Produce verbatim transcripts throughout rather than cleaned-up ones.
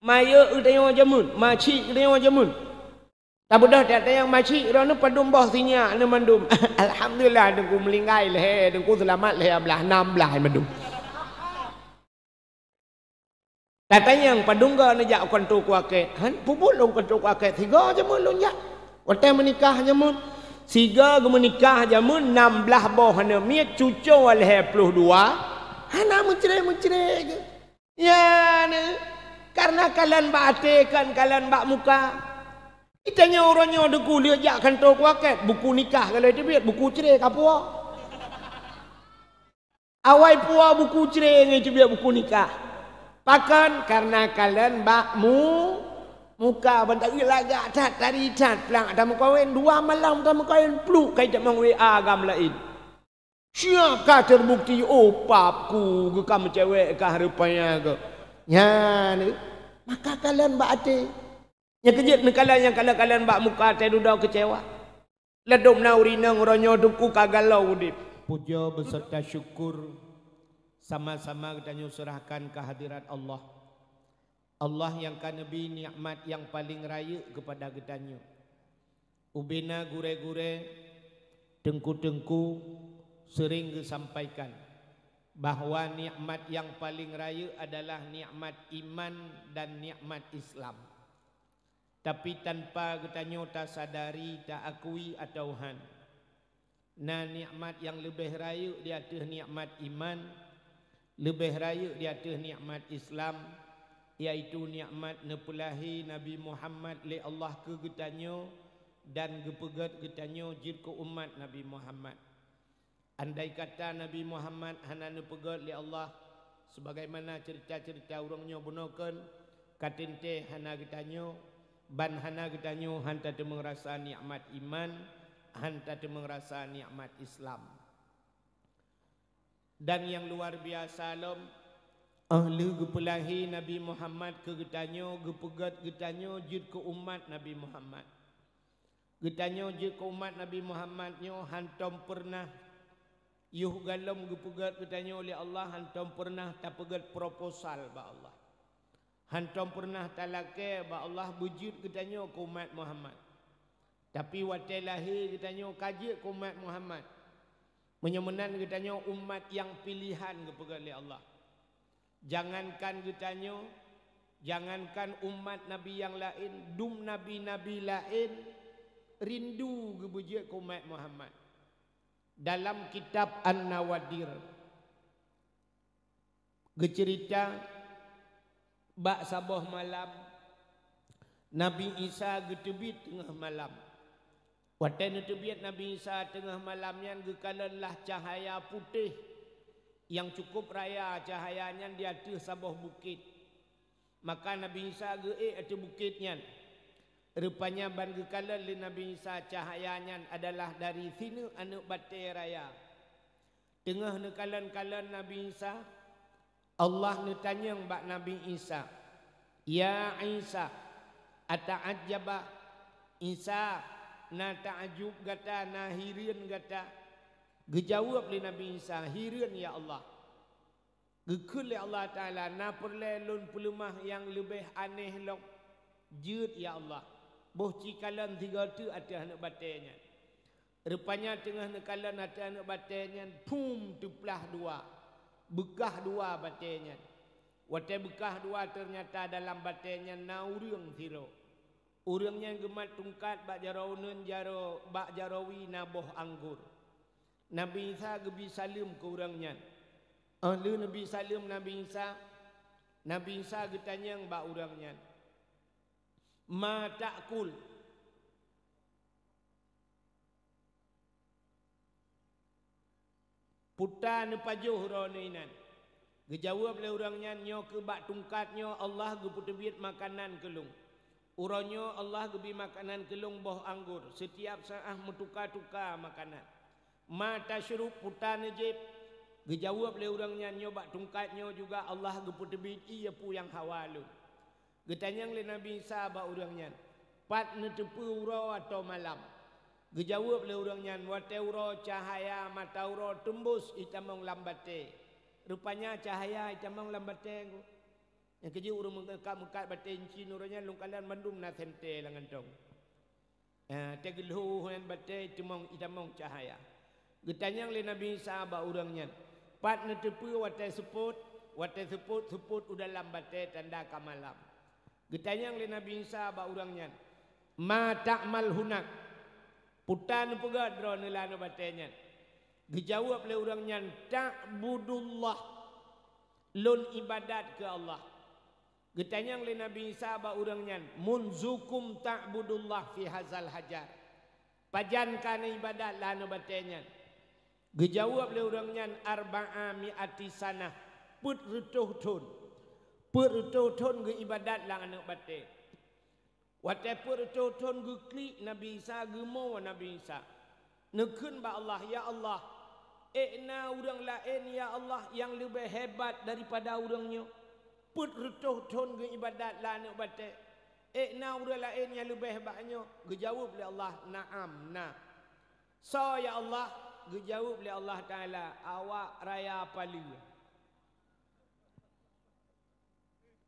Mayeuek geutanyoe jameun, maci geutanyoe jameun. Tabeudôh that-that nyang maci droeneuh padum boh sinyak neuh mandum. Alhamdulillah, Teungku meuninggai lhèe, Teungku seulamat lhèe blaih, nam blaih mandum. Tatanyong padum goe neujak u kantô kuakét. Han, peubuet lôn kantô kuakét, sigoe jameun lôn jak. Watèe meunikah jameun, sigoe geumeunikah jameun nam blaih boh aneuk miet, cucoe lhèe ploh dua, hana meucré-meucré geuh. Nyan, kareuna kalon bak até kon kalon bak muka. Geutanyoe uroe nyoe Teungku lheueh jak kantô kuakét, buku nikah ka lheueh teubiet, buku cré ka puwoe. Awai puwoe buku cré ngon teubiet buku nikah. Pakon? Kareuna kalon bak mu-, muka, ban taeu lagak that, tari that, plang tameukawen, dua malam tameukawen, pluk ka jitamong W A agam laén. Siap ka terbukti, oh, pap ku geukam cewek kah rupanya geuh. Nyan, maka kalon bak até. Nyang keujeuet neukalon nyang kalon-kalon bak muka, teududoe keucewa. Ladôm na ureueng inong uroe nyoe Teungku ka galak udép. Puja beserta syukur sama-sama geutanyoe serahkan kehadirat Allah. Allah nyang ka neubri nikmat nyang paleng rayeuk keupada geutanyoe. Ubena gurée-gurée, teungku-teungku seuring geusampaikan bahwa nikmat nyang paleng rayeuk adalah nikmat iman dan nikmat Islam. Tapi tanpa geutanyoe tasadari, taakui atawa han, na nikmat nyang leubeh rayeuk di ateueh nikmat iman, leubeh rayeuk di ateueh nikmat Islam, yaitu nikmat neupeulahé Nabi Muhammad lé Allah keu geutanyoe dan geupeugét geutanyoe jeuet keu umat Nabi Muhammad. Andai kata Nabi Muhammad hana neupeugét lé Allah, sebagaimana ceurita-ceurita ureuëng nyoe bunoe kon, ka teuntée hana geutanyoe, ban hana geutanyoe han tateumeung rasa nikmat iman, han tateumeung rasa nikmat Islam. Dan nyang luar biasa lom, óh lheueh geupeulahé Nabi Muhammad keu geutanyoe, geupeugét geutanyoe jeuet keu umat Nabi Muhammad. Geutanyoe jeuet keu umat Nabi Muhammad nyoe hantom peureunah, yoh gohlom geupeugét geutanyoe lé Allah, hantom peureunah tapeugét proposal bak Allah. Hantom peureunah talakée bak Allah beujeuet geutanyoe keu umat Muhammad. Tapi watée lahé geutanyoe ka jeuet keu umat Muhammad. Meunyoe meunan geutanyoe umat nyang piléhan geupeugét lé Allah. Jangankan geutanyoe, jangankan umat nabi nyang laén, dum nabi-nabi laén rindu geubeujeuet keu umat Muhammad. Dalam kitab An-Nawadir geuceurita, bak saboh malam Nabi Isa geuteubiet teungoh malam. Watée neuteubiet Nabi Isa teungoh malam nyan geukalon lah cahya putéh nyang cukup raya, cahya nyan di ateueh saboh bukét. Maka Nabi Isa geuék ateueh bukét nyan. Rupanya ban geukalon lé Nabi Isa cahya nyan adalah dari sineuk aneuëk batée raya. Teungoh neukalon-kalon Nabi Isa, Allah neutanyong bak Nabi Isa, "Ya Isa, ata'ajjaba?" Isa, na taajub gata, na hireuen gata? Geujaweueb lé Nabi Isa, "Hireuen, ya Allah." Geukheun lé Allah Taala, "Na peureulée lôn peuleumah nyang leubeh aneh lom?" "Jeuet, ya Allah." "Boh ci kalon sigoe teuk ateueh aneuëk batée nyan." Rupanya teungoh neukalon ateueh aneuëk batée nyan, phum, teuplah dua. Beukah dua batée nyan. Watée beukah dua, teunyata dalam batée nyan na ureuëng sidroe. Ureuëng nyan geumat tungkat bak jaroe uneuen, jaroe, bak jaroe wie na boh anggor. Nabi Isa geubi saleuem keu ureuëng nyan. Óh lheueh neubi saleuem Nabi Isa, Nabi Isa geutanyong bak ureuëng nyan, "Ma ta'kul?" "Peue ta neupajoh droeneuh inan?" Geujaweueb lé ureuëng nyan, "Nyoe keuh bak tungkat nyoe Allah geupeuteubiet makanan keu lôn. Uroe nyoe Allah geubi makanan keu lôn boh anggor, seutiab saát meutuka-tuka makanan." "Ma tasyrub?" "Peue ta neujieb?" Geujaweueb lé ureuëng nyan, "Nyoe bak tungkat nyoe juga Allah geupeuteubiet ié peue nyang hawa lôn." Geutanyong lé Nabi Isa bak ureuëng nyan, "Pat neuteupeue uroe atawa malam?" Geujaweueb lé ureuëng nyan, "Watée uroe cahya mata uroe teumbus itamong lam batée." Rupanya cahya itamong lam batée. Nyang keujeuet ureuëng meukat-meukat batée incin uroe nyan lôn kalon mandum na sentée lam gantong. Ah, teugeulhôh nyan batée teumong itamong cahya. Geutanyong lé Nabi Isa bak ureuëng nyan, "Pat neuteupeue watée seupôt?" "Watée seupôt, seupôt u dalam batée tanda ka malam." Geutanyong lé Nabi Isa bak ureuëng nyan, "Ma ta'mal hunak?" "Peue ta neupeugét droeneuh lam batée nyan?" Geujaweueb lé ureuëng nyan, "Ta'budullah." "Lôn iébadat keu Allah." Geutanyong lé Nabi Isa bak ureuëng nyan, "Munzukum ta'budullah fi hazal hajar?" "Pajan ka neuiébadat lam batée nyan?" Geujaweueb lé ureuëng nyan, "Arba'a mi'ati sanah." "Peuet reutôh thon." Peuet reutôh thon geuiébadat lam aneuëk batée. Watée peuet reutôh thon geuklik Nabi Isa, geumoe Nabi Isa. Neukheun bak Allah, "Ya Allah, ék na ureuëng laén, ya Allah, nyang leubeh hebat daripada ureuëng nyoe? Peuet reutôh thon geuiébadat lam aneuëk batée. Ék na ureuëng laén nyang leubeh bak nyoe?" Geujaweueb lé Allah, "Na'am, na." "Soe, ya Allah?" Geujaweueb lé Allah Taala, "Awak raya paleue."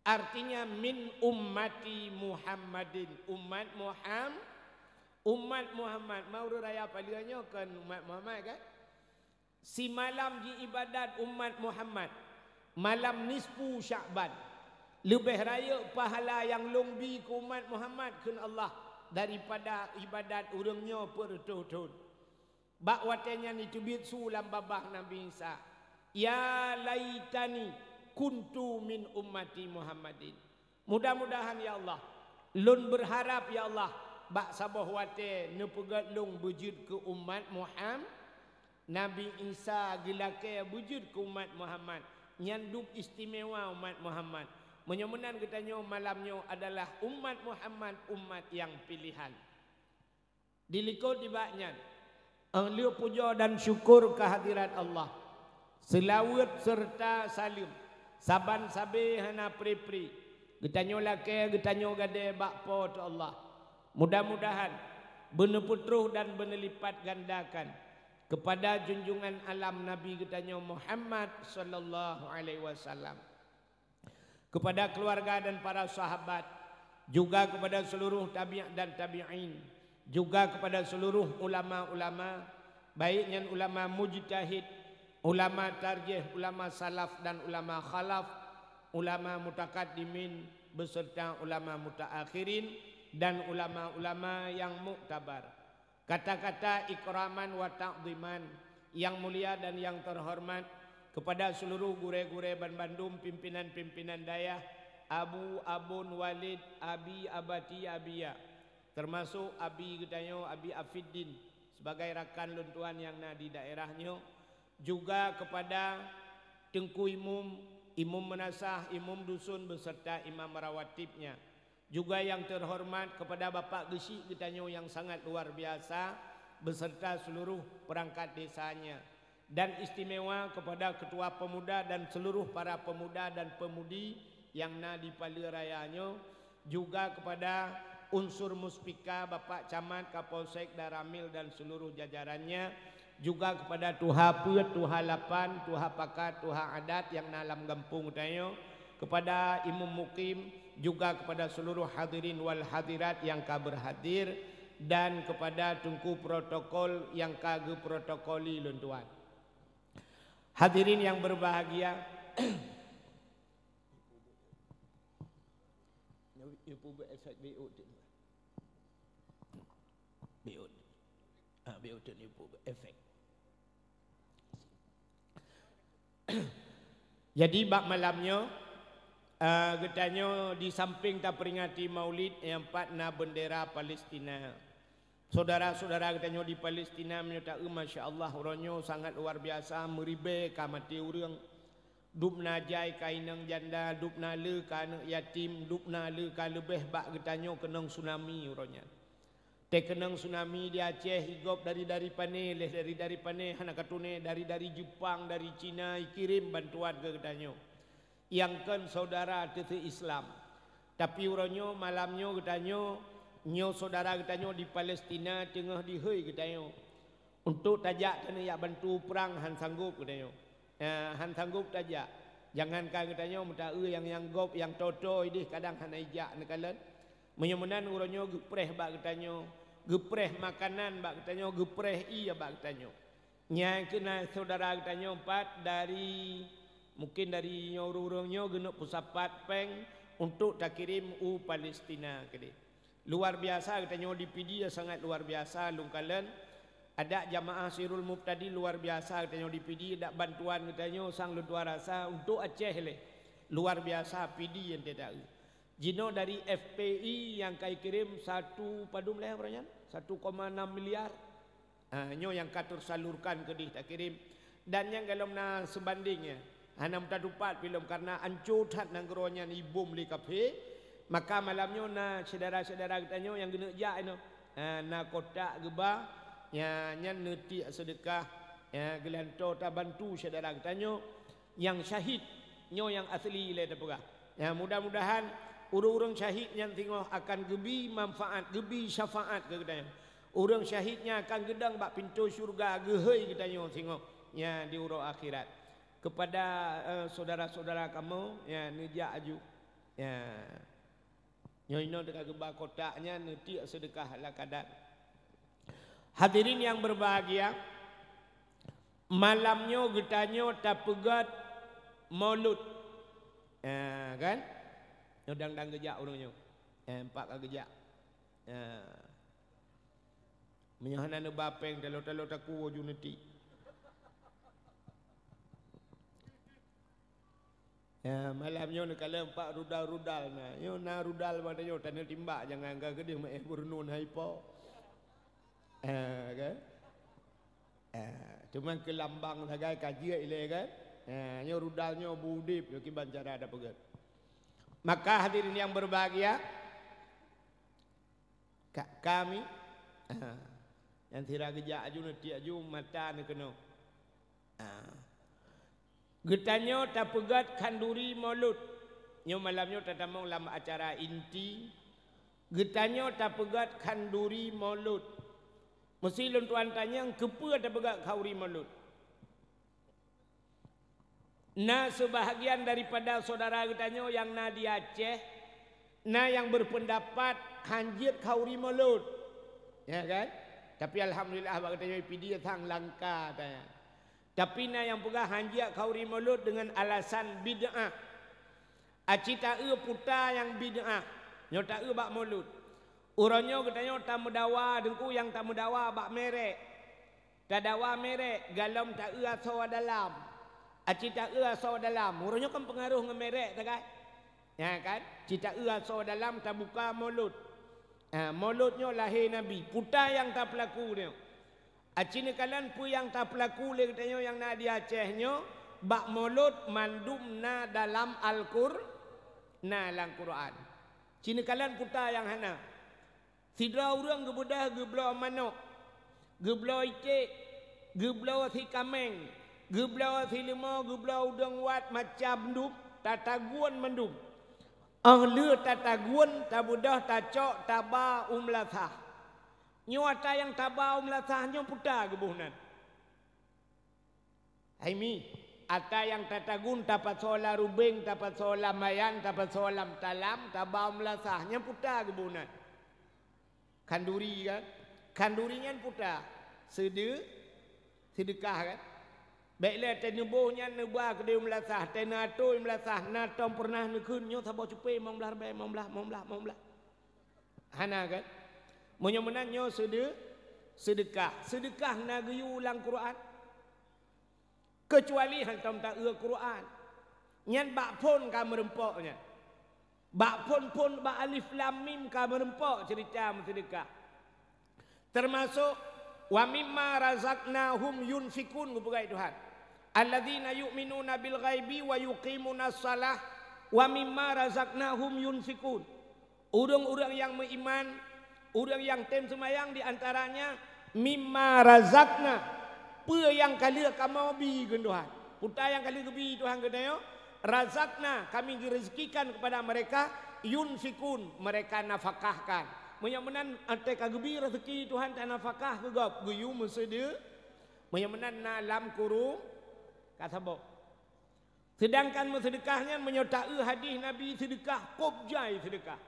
Artinya, "Min ummati Muhammadin", umat Muham-, umat Muhammad. Ma ureuëng raya paleue nyoe kon umat Muhammad, kan? Simalam jiiébadat umat Muhammad, malam nisfu Sya'ban. Leubeh rayeuk pahala nyang lôn bi keu umat Muhammad, kheun Allah, daripada iébadat ureuëng nyoe peuet reutôh thon. Bak watée nyan jiteubiet su lam babah Nabi Isa, "Ya laitani kuntu min ummati Muhammadin." Mudah-mudahan, ya Allah, lôn beurharab, ya Allah, bak saboh watée neupeugét lôn beujeuet keu umat Muham-, Nabi Isa geulakée beujeuet keu umat Muhammad, nyan dub istimewa umat Muhammad. Meunyoe meunan geutanyoe malam nyoe adalah umat Muhammad, umat nyang piléhan. Dilikot nibak nyan, eh, lheueh pujoe dan syukur keuhadirat Allah, seulaweuet seureuta saleuem saban sabe hana pri-pri geutanyoe lakée, geutanyoe gadée bak Po teu Allah. Mudah-mudahan beuneupeutroh dan beuneulipatgandakan keupada junjungan alam Nabi geutanyoe Muhammad sallallahu alaihi wasallam, kepada keluarga dan para sahabat, juga kepada seluruh tabi' dan tabi'in, juga kepada seluruh ulama-ulama, baik nyan ulama mujtahid, ulama tarjih, ulama salaf dan ulama khalaf, ulama mutakaddimin beserta ulama mutaakhirin dan ulama-ulama yang muktabar. Kata-kata ikraman wa ta'dhiman, yang mulia dan yang terhormat, kepada seluruh gurée-gurée banbandum, pimpinan-pimpinan dayah, abu, abon, walid, abi, abati, abiya, termasuk abi geutanyoe, Abi Afiddin, sebagai rakan lôn tuan nyang na di daerah nyoe, juga kepada Teungku Imum, Imum Meunasah, Imum Dusun beserta imam rawatibnya. Juga yang terhormat kepada Bapak Geuchik geutanyoe yang sangat luar biasa beserta seluruh perangkat desanya, dan istimewa kepada Ketua Pemuda dan seluruh para pemuda dan pemudi yang na di Paleue Raya nyoe, juga kepada unsur Muspika, Bapak Camat, Kapolsek, Danramil dan seluruh jajarannya, juga kepada tuha peuet, tuha lapan, tuha pakat, tuha adat nyang na lam gampông tanyoe, kepada imum mukim, juga kepada seluruh hadirin wal hadirat nyang ka berhadir, dan kepada teungku protokol nyang ka geuprotokoli lôn tuan. Hadirin yang berbahagia, jadi, bak malam nyoe, eh, geutanyoe di samping taperingati Maulid, nyang pat na bendera Palestina. Saudara-saudara geutanyoe di Palestina, meunyoe taeu, masya Allah, uroe nyoe sangat luar biasa, meuribée ka maté ureuëng. Dub na jai ka inong janda, dub na le ka aneuëk yatim, dub na le ka leubeh bak geutanyoe keunong tsunami uroe nyan. Teukeunong tsunami di Aceh, i gob dari-dari pané, lheueh dari-dari pané hana katuné, dari-dari Jepang, dari Cina, ikirém bantuan keu geutanyoe nyang kon saudara teuteu Islam. Tapi uroe nyoe, malam nyoe geutanyoe, nyoe saudara geutanyoe di Palestina teungoh dihôi geutanyoe. Untuk tajak keuneuk jak bantu prang han sanggob geutanyoe. Eh, han sanggob tajak. Jangankan geutanyoe, meutaeu nyang, nyang gob, nyang toe-toe ideh kadang hana ijak neukalon. Meunyoe meunan uroe nyoe geupreh bak geutanyoe, geupreh makanan bak geutanyoe, geupreh ié bak geutanyoe. Nyang keuna syedara geutanyoe pat dari, mungkin dari nyoe ureuëng-ureuëng nyoe geuneuk peusapat péng untuk takirém u Palestina keudeh. Luar biasa geutanyoe di Pidie, sangat luar biasa lôn kalon. Adak jamaah Sirul Mubtadi luar biasa geutanyoe di Pidie, adak bantuan geutanyoe sang luar biasa untuk Aceh lé. Luar biasa Pidie nyang teudaeu. Jinoe dari F P I nyang ka ikirém satu padum lé uroe nyan? Satu koma enam miliar. Ha, nyoe nyang ka teusalurkan keudeh takirém. Dan nyang golom na seubandéng nyan. Hana meutatupat pih lom karna anco that nanggroe nyan ibom lé kafé. Maka malam nyoe na syedara-syedara geutanyoe nyang geuneuk jak inoe. Ha, na kotak geuba, nya, nyan neutiek seudeukah, nya, geulantoe tabantu syedara geutanyoe. Nyang syahid nyoe nyang asli lé tapeugah. Nya, mudah-mudahan ureuëng-ureuëng syahid nyan singoh akan geubi manfaat, geubi syafaat keu geutanyoe. Ureuëng syahid nyan akan geudong bak pintoe syeuruga geuhôi geutanyoe singoh, nya, di uroe akhirat. Keupada, eh, syedara-syedara kamoe, nya, neujak aju. Nya. Nyoe inoe teuka geuba kotak nyan neutiek seudeukah ala kadat. Hadirin yang berbahagia, malam nyoe geutanyoe tapeugét Maulud. Ha, kan? Nyoe dang-dang geujak ureuëng nyoe. Eh, empat ka geujak. Ha. Meunyoe hana neuba péng, talo-talo takue ju neuti. Ya, malam nyoe neukalon empat rudal-rudal na. Nyoe na rudal pada nyoe, tanyoe timbak, jangan ka keudeh meu'éh beureunon hai po. Eh, kan? Eh, cuma keu lambang sagai ka jeuet ilée, kan? Eh, nyoe rudal nyoe beudeb, nyoe kiban cara tapeugét. Maka hadirin yang berbahagia, ka-, kami, ah, nyang sira geujak aju, neutiek aju, mata neukeunoe. Ah. Geutanyoe tapeugét khanduri Maulud. Nyoe malam nyoe tatamong lam acara inti. Geutanyoe tapeugét khanduri Maulud. Meusi lôn tuan tanyong, keupeue tapeugét khanduri Maulud? Na seubahagian daripada syedara geutanyoe nyang na di Aceh, na nyang berpendapat hanjeuet khanduri Maulud. Ya kan? Tapi alhamdulillah, bak geutanyoe Pidie sang langka tanya. Tapi na nyang peugah hanjeuet khanduri Maulud dengan alasan bid'ah. Aci taeu puta nyang bid'ah. Nyoe taeu bak Maulud. Uroe nyoe geutanyoe tameudawa, Teungku, nyang tameudawa bak merek. Tadawa merek, golom taeu asoe dalam. Aci taeu asoe dalam. Uroe nyoe kan peungaroh ngon merek sagai. Ya kan? Ci taeu asoe dalam tabuka Maulud. Ha, Maulud nyoe lahé Nabi. Puta nyang tapeulaku nyoe. Aci neukalon peue nyang tapeulaku lé geutanyoe nyang na di Aceh nyoe, bak Maulud mandum na dalam Al-Qur-, na lam Quran. Ci neukalon puta nyang hana. Sidroe ureuëng geubeudôh geubloe manok, geubloe iték, geubloe sikaméng, geubloe sileumô, geubloe udeueng wat macam dum, tatagun mandum. Óh lheueh tatagun, tabeudôh, tacok, taba u meulasah. Nyoe ata nyang taba u meulasah nyoe puta geuboh nan. Hai mi, ata nyang tatagun, tapasoe lam rubeng, tapasoe lam mayan, tapasoe lam talam, taba u meulasah, nyan puta geuboh nan. Khanduri kan? Khanduri nyan puta. Seude-, seudeukah kan? Bék lé teuh neuboh nyan neuba keudeh u meulasah, teuh neuatoi meulasah, na tom peureunah neukheun nyoe saboh cupé limong blaih ribèe, limong blaih, limong blaih, limong blaih. Hana kan? Meunyoe meunan nyoe seude-, seudeukah. Seudeukah na geuyue lam Quran. Keucuali hantom taeu Quran. Nyan bak phon ka meurumpok nyan. Bak phon-phon, bak alif lam mim ka meurumpok ceurita meuseudeukah. Teumasok, "Wa mimma razaqnahum yunfikun," geupeugah Tuhan. "Alladzina yu'minuna bil ghaibi wa yuqimunas shalah wa mimma razaqnahum yunfikun." Ureuëng-ureuëng nyang meuiman, ureuëng nyang tem seumayang di antaranya, "Mimma razaqna," peue nyang ka lheueh kamoe bi kheun Tuhan. Peue nyang ka lheueh geubi Tuhan keu tanyoe? "Razaqna," kami geurezekikan kepada mereka, "yunfikun," mereka nafakahkan. Meunyoe meunan, watée ka geubi rezeki Tuhan tanafakah keu gob, geuyue meuseude-, meunyoe meunan na lam kuru-, ka saboh. Seudangkan meuseudeukah nyan, meunyoe taeu hadih Nabi, seudeukah kôb jai seudeukah.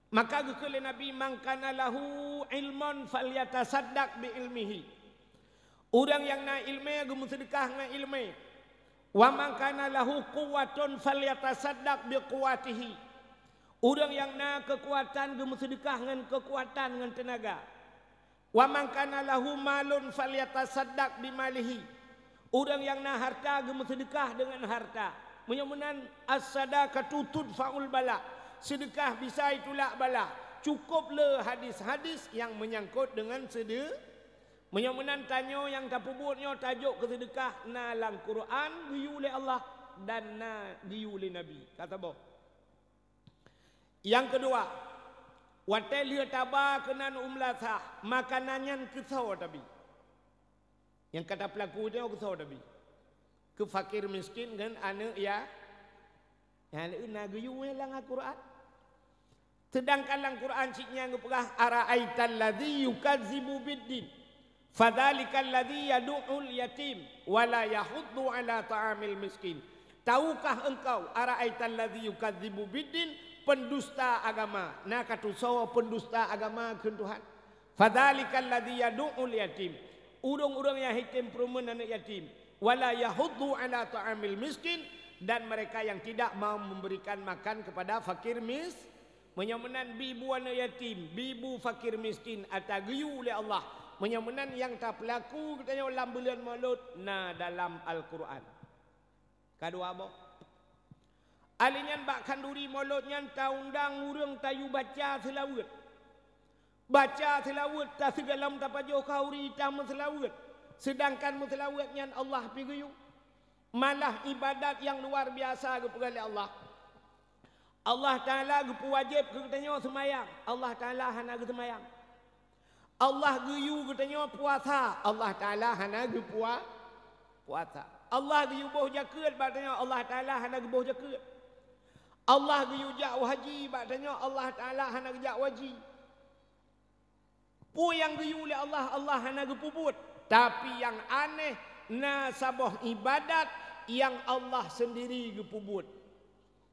Maka geukheun lé Nabi, "Man kana lahu ilmun falyatasaddaq bi ilmihi." Ureuëng nyang na iéleumé geumeuseudeukah ngon iéleumé. "Wa man kana lahu quwwatun falyatasaddaq bi quwwatihi." Ureuëng nyang na keukuatan geumeuseudeukah ngon keukuatan, ngon teunaga. "Wa man kana lahu malun falyatasaddaq bi malihi." Ureuëng nyang na harta geumeuseudeukah deungon harta. Meunyoe meunan, "As-sadaqatu tudfa'ul bala." Seudeukah bisa itulak bala. Cukôp le hadis-hadis nyang meunyangkot deungon seudeu-, meunyoe meunan, tanyoe nyang tapeubuet nyoe tajok keu seudeukah na lam Quran geuyue lé Allah dan na geuyue lé Nabi. Ka saboh. Nyang keudua, watée lheueh taba keunan u meulasah, makanan nyan keusoe tabi. Nyang ka tapeulaku nyoe keusoe tabi. Keu fakir miskin ngon aneuëk ya-, nyan na geuyue lam Al-Quran. Seudangkan lam Quran cit nyan geupeugah, "Ara'aital ladzi yukazzibu biddin." "Fadzalikal ladzi yadu'ul yatim wa la yahuddu 'ala ta'amil miskin." Tahukah engkau, ara'aital ladzi yukadzibu biddin, pendusta agama? Na ka tusoe pendusta agama kheun Tuhan. "Fadzalikal ladzi yadu'ul yatim." Ureuëng-ureuëng nyang hitem peureumeun aneuëk yatim. "Wa la yahuddu 'ala ta'amil miskin," dan mereka yang tidak mau memberikan makan kepada fakir mis-, Meunyoe meunan, bi bu aneuëk yatim, bi bu fakir miskin, ata geuyue lé Allah. Meunyoe meunan, nyang tapeulaku geutanyoe lam buleuen Molot na dalam Al-Quran. Ka dua boh. Ahli nyan bak khanduri Molot nyan taundang ureuëng tayue baca seulaweuet. Baca seulaweuet, taseugohlom tapajoh khanduri tameuseulaweuet. Seudangkan meuseulaweuet nyan Allah pi geuyue. Malah ibadat nyang luar biasa geupeugah lé Allah. Allah Taala geupeuwajéb keu geutanyoe seumayang, Allah Taala hana geuseumayang. Allah geuyue geutanyoe puasa, Allah Taala hana geupua-, puasa. Allah geuyue boh jakeuet bak tanyoe, Allah Taala hana geuboh jakeuet. Allah geuyue jak u haji bak tanyoe, Allah Taala hana geujak u haji. Peue nyang geuyue lé Allah, Allah hana geupeubuet. Tapi nyang aneh, na saboh ibadat nyang Allah seundiri geupeubuet.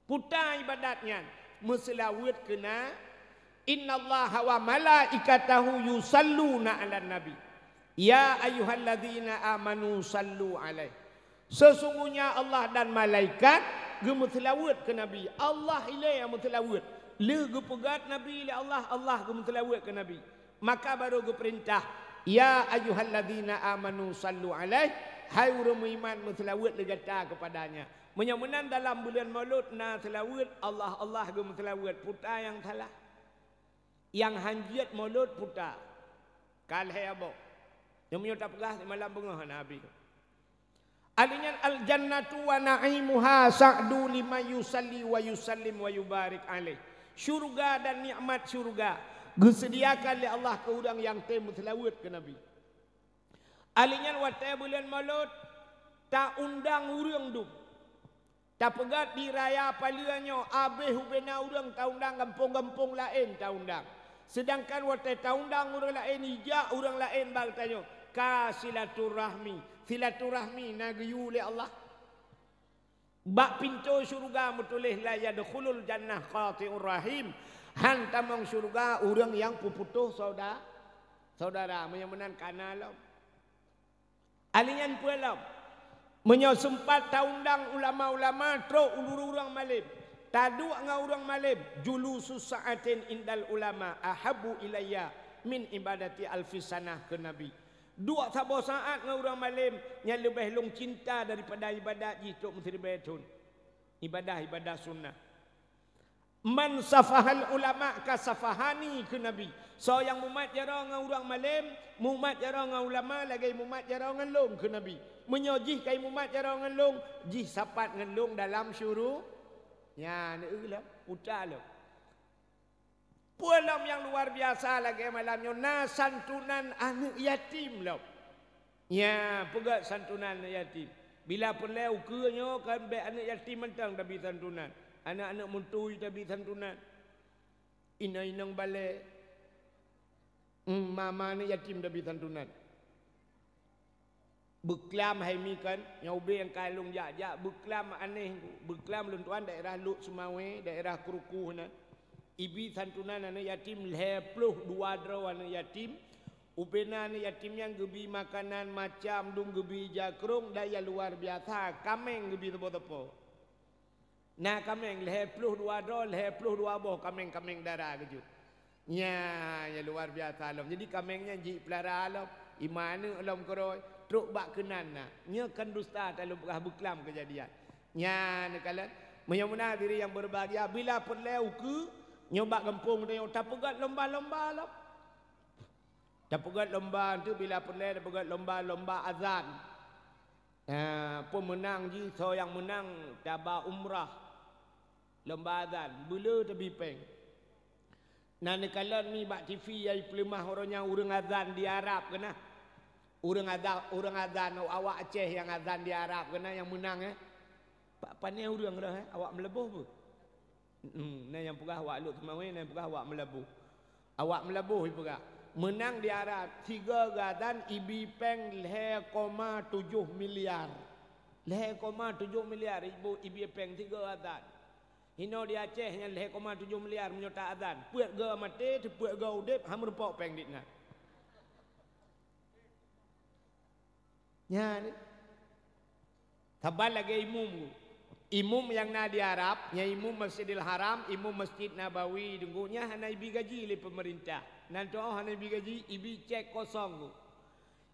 Peue ibadat nyan? Meuseulaweuet keu Na-, "Innallaha wa malaikatahu yusalluna 'alan nabi. Ya ayyuhalladzina amanu sallu 'alaihi." Sesungguhnya Allah dan malaikat geumeuseulaweuet keu Nabi. Allah ilée nyang meuseulaweuet. Lheueh geupeugét Nabi lé Allah, Allah geumeuseulaweuet keu Nabi. Maka barô geupeurintah, "Ya ayyuhalladzina amanu sallu 'alaihi," hai ureuëng meuiman, meuseulaweuet lé gata keupadanya. Meunyoe meunan dalam buleuen Molot na seulaweuet, Allah, Allah geumeuseulaweuet, peue nyang salah? Nyang hanjeuet Molot peue? Ka lhée boh. Nyoe meunyoe tapeugah simalam beungoh hana habéh. Ahli nyan, "Al-jannatu wa na'imuha sa'du liman yusalli wa yusallim wa yubarik 'alaihi." Syurga dan nikmat syurga geuseudiakan lé Allah keu ureuëng nyang tem meuseulaweuet keu Nabi. Ahli nyan, watée buleuen Molot, taundang ureuëng dum. Tapeugét di raya Paleue nyoe, abéh ubena ureuëng taundang, gampông-gampông laén taundang. Seudangkan watée taundang ureuëng laén, ijak ureuëng laén bak geutanyoe, ka silaturahmi. Silaturahmi na geuyue lé Allah. Bak pintoe syeuruga meutuléh, "La yadkhulul jannah qati'ur rahim." Han tamong syeuruga ureuëng nyang peuputôh sauda-, saudara. Meunyoe meunan ka na lom. Ahli nyan peue lom? Meunyoe seumpat taundang ulama-ulama, trok u ureuëng malém. Taduek ngon ureuëng malém, "Julusu sa'atin indal ulama ahabbu ilayya min ibadati alfi sanah," kheun Nabi. Duek saboh saát ngon ureuëng malém nyan leubeh lôn cinta daripada ibadat jih trok meusiribée thon. Ibadah-ibadah sunnah. "Man safahal ulama ka safahani," kheun Nabi. Soe nyang mumat jaroe ngon ureuëng malém, mumat jaroe ngon ulama lagée mumat jaroe ngon lôn, kheun Nabi. Meunyoe jih ka imumat jaroe ngon lôn, jih sapat ngon lôn dalam syuru-, nyan, eu lom, puta lom. Peue lom nyang luar biasa lagée malam nyoe, na santunan aneuëk yatim lom. Nya, peugét santunan aneuëk yatim. Bila peureulée ukeue nyoe kan bék aneuëk yatim mantong tabi santunan. Aneuëk-aneuëk meutui tabi santunan. Inong-inong balée. Hmm, mama aneuëk yatim tabi santunan. Beuklam hai mi kan, nyang ubé nyang ka lôn jak-jak, beuklam aneh, beuklam lôn tuan daerah Lhokseumawe, daerah Krukoh nan. Ibi santunan aneuk yatim lhée ploh dua droe aneuk yatim. Ubé na aneuk yatim nyang geubi makanan macam dum, geubi jakrong dan nyang luar biasa, kaméng geubi teupeu-teupeu. Na kaméng lhée ploh dua droe, lhée ploh dua boh kaméng-kaméng dara keujeuet. Nya, nya luar biasa lom. Jadi kaméng nyan jipeulara lom, ima aneuk lom keudroe, trok bak keunan na. Nyoe kan dusta, talôn peugah beuklam keujadian. Nya, neukalon. Meunyoe meunan hadirin nyang berbahagia, bila peureulée ukeue, nyoe bak gampông tanyoe tapeugét lomba-lomba lom. Tapeugét lomba, enteuk bila peureulée tapeugét lomba-lomba azan. Ah, peumeunang jih, soe nyang meunang taba umrah. Lomba azan, beuleu teubi péng. Na neukalon mi bak T V nyang peuleumah uroe nyan ureuëng azan di Arab keunan. Ureuëng azan, ureuëng azan awak Aceh nyang azan di Arab keunan nyang meunang, eh. Pak, pane ureuëng roh, eh, awak Meulaboh beuh. Hmm, na nyang peugah awak Lhokseumawe, na nyang peugah awak Meulaboh. Awak Meulaboh jipeugah, meunang di Arab, sigoe geuazan ibi péng lhée koma tujoh miliar. Lhée koma tujoh miliar ibu ibi péng sigoe azan. Hinoe di Aceh nyan lhée koma tujoh miliar meunyoe ta azan. Peuet goe maté, teupeuet goe udeb, han meurumpok péng dit na. Nyan. Saban lagée imum. Imum nyang na di Arab, nyan imum Masjidil Haram, imum Masjid Nabawi, deungon nyan hana ibi gaji lé peumeurintah. Nan teuh hana ibi gaji, ibi cek kosong.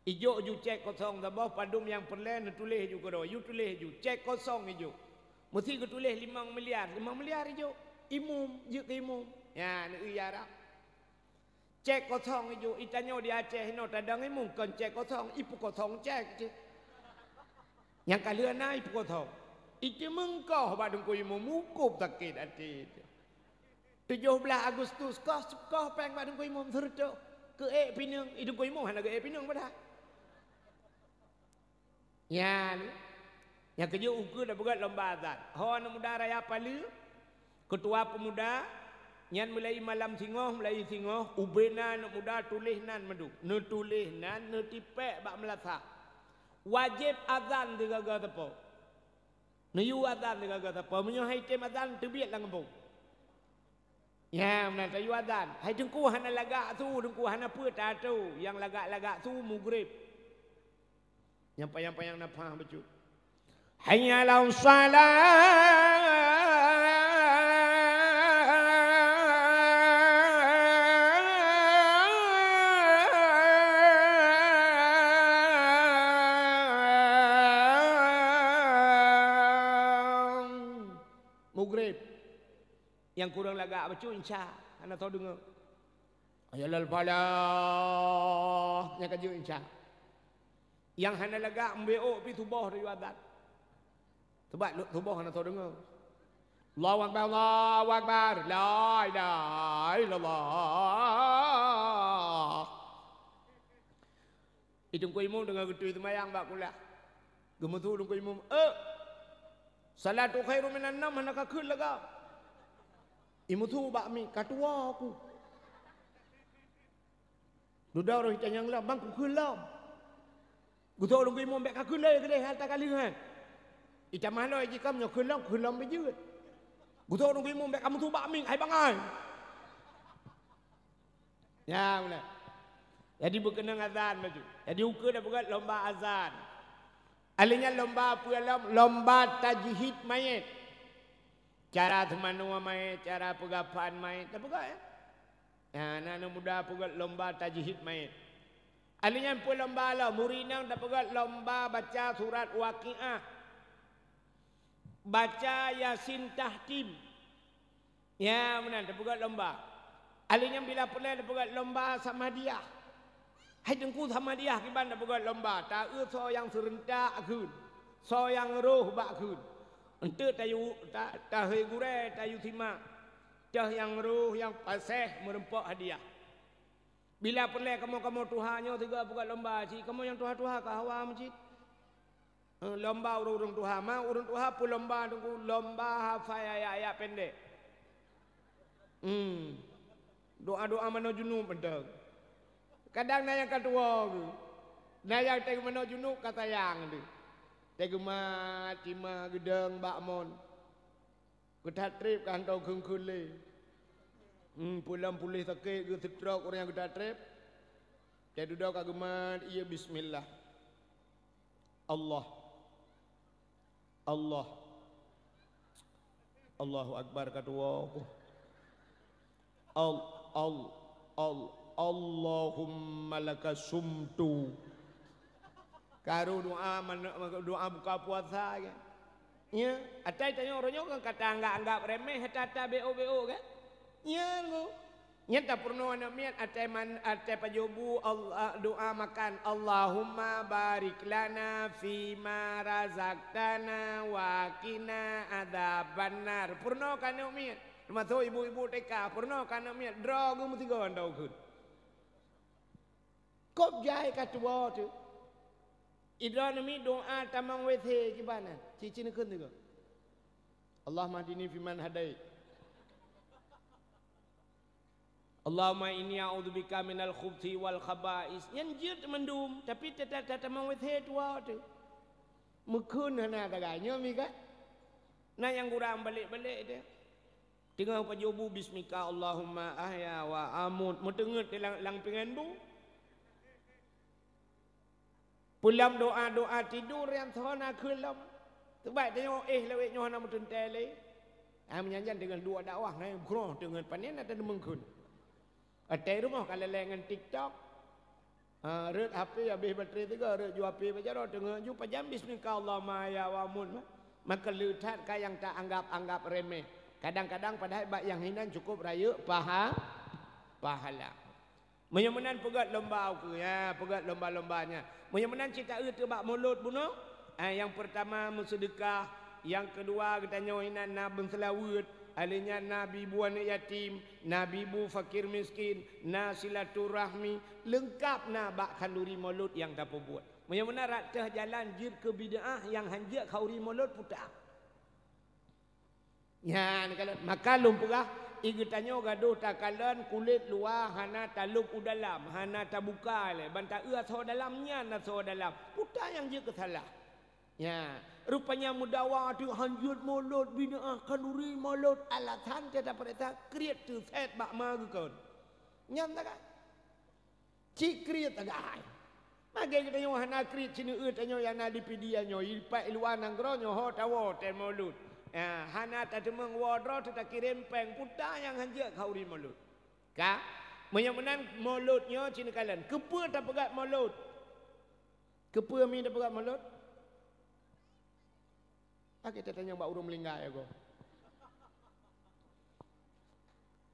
Ijok ju cek kosong saboh, padum nyang peureulée neutuléh ju keudroe, ju tuléh ju, cek kosong ijok. Meusti geutuléh limong miliar, limong miliar ijok. Imum, jeuet keu imum. Nyan, neu-eu Arab. Cek kosong ijok, itanyoe di Aceh inoe tadong imum kon cek kosong, ipeukosong cek cit. Nyang ka lheueh na ipeukosong. Iteumeung koh bak teungku imum, mukub sakét até. Tujoh blaih Agustus koh, koh péng bak teungku imum seureutôh. Keu ék pineung, i teungku imum hana geu ék pineung padahai. Nyan, nyang keujeuet ukeue tapeugét lomba azan. Ho aneuk muda raya Paleue, keutua peumuda, nyan meulai malam singoh, meulai singoh, ubé na aneuk muda tuléh nan mandum. Neutuléh nan, neutipék bak meulasak. Wajéb azan sigaga teupeu. Neuyue azan sigaga teupeu. Meunyoe han item azan, teubiet lam gampông. Nyan meunan tayue azan. Hai teungku hana lagak su, teungku hana peue tato. Nyang lagak-lagak su mugreb. Nyang panyang-panyang nafah bacut. Hayya 'alas shalah. Mugreb. Nyang kureueng lagak bacut insya, hana soe deungoe. Hayya 'alal falah, nyang ka jeuet insya. Nyang hana lagak meubiôk pih suboh tayue azan. Sabab lheueh suboh hana soe deungoe. Allahu akbar, Allahu akbar, la ilaha illallah. I teungku imum teungoh geutui seumayang bak kulah. Geumeusu teungku imum, "Eh! Salatu khairum minan naum, hana kakheun lagak." Imeusu bak mi, "Ka tuwoe ku." Dudoe roh itanyong lom, "Bang, kukheun lom." Geusu teungku imum, "Bék kakheun lé keudeh, ata ka lheueh nyan." Itamah lom jikom nyoe kheun lom, kheun lom beujeuet. Geusu teungku imum, "Bék kameusu bak mi, hai bangai." Nyan meunan. Jadi beukeunong azan bacut. Jadi ukeue tapeugét lomba azan. Alheuh nyan lomba peue lom? Lomba tajhid manyét. Cara seumanoe manyét, cara peugafan manyét, tapeugét, ya? Nah, na aneuk muda peugét lomba tajhid manyét. Alheuh nyan peue lomba lom? Murit inong tapeugét lomba baca surat Waqiah. Baca Yasin tahtim. Ya, meunan, tapeugét lomba. Alheuh nyan bila peureulée tapeugét lomba Samadiyah. Hai teungku, Samadiyah kiban tapeugét lomba, ta-eu soe nyang seureuntak kheun, soe nyang roh bak kheun. Eunteuk tayue, ta-, tahôi gurée tayue simak. Toh nyang roh nyang paséh meurumpok hadiah. Bila peureulée kamoe-kamoe tuha nyoe sigoe peugét lomba, cit kamoe nyang tuha-tuha ka hawa meucit. Eh, lomba ureuëng-ureuëng tuha. Ma ureuëng tuha peue lomba teungku? Lomba hafai ayat-ayat pendek. Hmm. Doa-doa manoe junub mantong. Kadang na nyang ka tuwoe geuh. Na nyang teuh meunoe junub ka sayang deuh. Teuh geumat cima geudong bak mon. Geuthat treb ka hana kheun-kheun lé. Hmm, pulang puléh sakét geuh stroke ureuëng nyang geuthat treb. Teuh dudoe ka geumat, iya bismillah. Allah. Allah. Allahu Akbar ka tuwoe. Al, al, al, Allahumma laka sumtu. Karu doa, doa buka puasa kan. Ya, atai tanyoe uroe nyoe kan kata anggap-anggap remeh, kata-kata beo-beo kan. Ya, ngu. Nyan tapeurunoe aneuk miet, atai man, atai pajoh bu, Allah, doa makan, "Allahumma barik lana fima razaqtana wa qina adzabannar." Peurunoe keu aneuk miet. Teumasok ibu-ibu T K, peurunoe keu aneuk miet, droe geuh meusigoe tau kheun. Kop jai ka tuwoe teuh. Idroe aneuk miet doa tamong W C kiban nyan. Cicin kheun teuh. "Allahumma hdini fiman hadait." "Allahumma inni a'udzubika minal khubthi wal khaba'is." Nyan jeuet mandum, tapi teutap tatamong W C tuwoe teuh. Meukheun hana tagai nyoe mi kan? Na nyang gurang balek-balek teuh. Teungoh pajoh bu bismika Allahumma ahya wa amut. Meuteungeut teuh lam, lam pingan bu. Peulom doa-doa tidur nyang soe na kheun lom. Teubat tanyoe éh lawét nyoe hana meuteuntée lé. Ah, meunyan jan deungon dua dakwah ngai groh deungon panen ada deungon kheun. Até rumoh ka lalée ngon TikTok. Ha, rot H P habéh baterai tiga, rot ju H P bak jaroe teungoh ju pajan bismika Allahumma ya wa mun. Maka le that ka nyang ta anggap-anggap remeh. Kadang-kadang padahai bak nyang hinan cukup rayeuk paha, pahala. Meunyoe meunan peugét lomba ukeue, ya, peugét lomba-lomba nyan. Meunyoe meunan cit taeu teuh bak mulod bunoe, eh, nyang peurtama meuseudeukah, nyang keudua geutanyoe inan na beuseulaweuet, alheuh nyan na bi bu aneuk yatim, na bi bu fakir miskin, na silaturahmi, leungkab na bak khanduri mulod nyang tapeubuet. Meunyoe meunan rot teuh jalan jeuet keu bid'ah nyang hanjeuet khanduri mulod puta. Nyan kalon, maka lôn peugah, i geutanyoe gadoh takalon kulét luwa hana talop u dalam, hana tabuka lé, ban taeu asoe dalam nyan asoe dalam. Peue nyang jeuet keu salah? Nya, rupanya meudawa teuh hanjeuet mulod, bid'ah khanduri mulod, alasan teuh tapeuriksa kriet teuh sét bak ma geukon. Nyan tagai. Cit kriet tagai. Magé geutanyoe hana kriet sineuk tanyoe nyang na di Pidie nyoe, ipat i luwa nanggroe nyoe ho tawoe tée mulod. Ah, hana tateumeung woe droe teuh takirém péng puta nyang hanjeuet khanduri mulod. Ka? Meunyoe meunan mulod nyoe sineuk kalon. Keupeue tapeugét mulod? Keupeue mi tapeugét mulod? Akhé tatanyong bak ureuëng meulinggai agoe.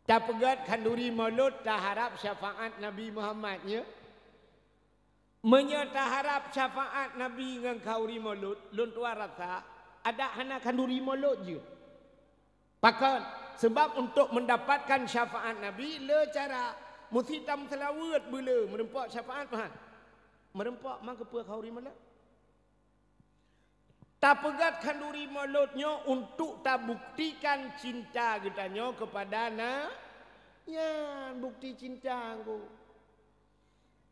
Tapeugét khanduri mulod taharab syafaat Nabi Muhammad, nya? Meunyoe taharab syafaat Nabi ngon khanduri mulod, lôn tuan rasa, adak hana khanduri mulod jeuet. Pakon? Sebab untuk mendapatkan syafaat Nabi, le cara, meusti tameuseulaweuet beuleu meureumpok syafaat Tuhan. Meureumpok ma keupeue khanduri mulod? Tapeugét khanduri mulod nyoe untuk tabuktikan cinta geutanyoe keupada na-, nyan bukti cinta ngku.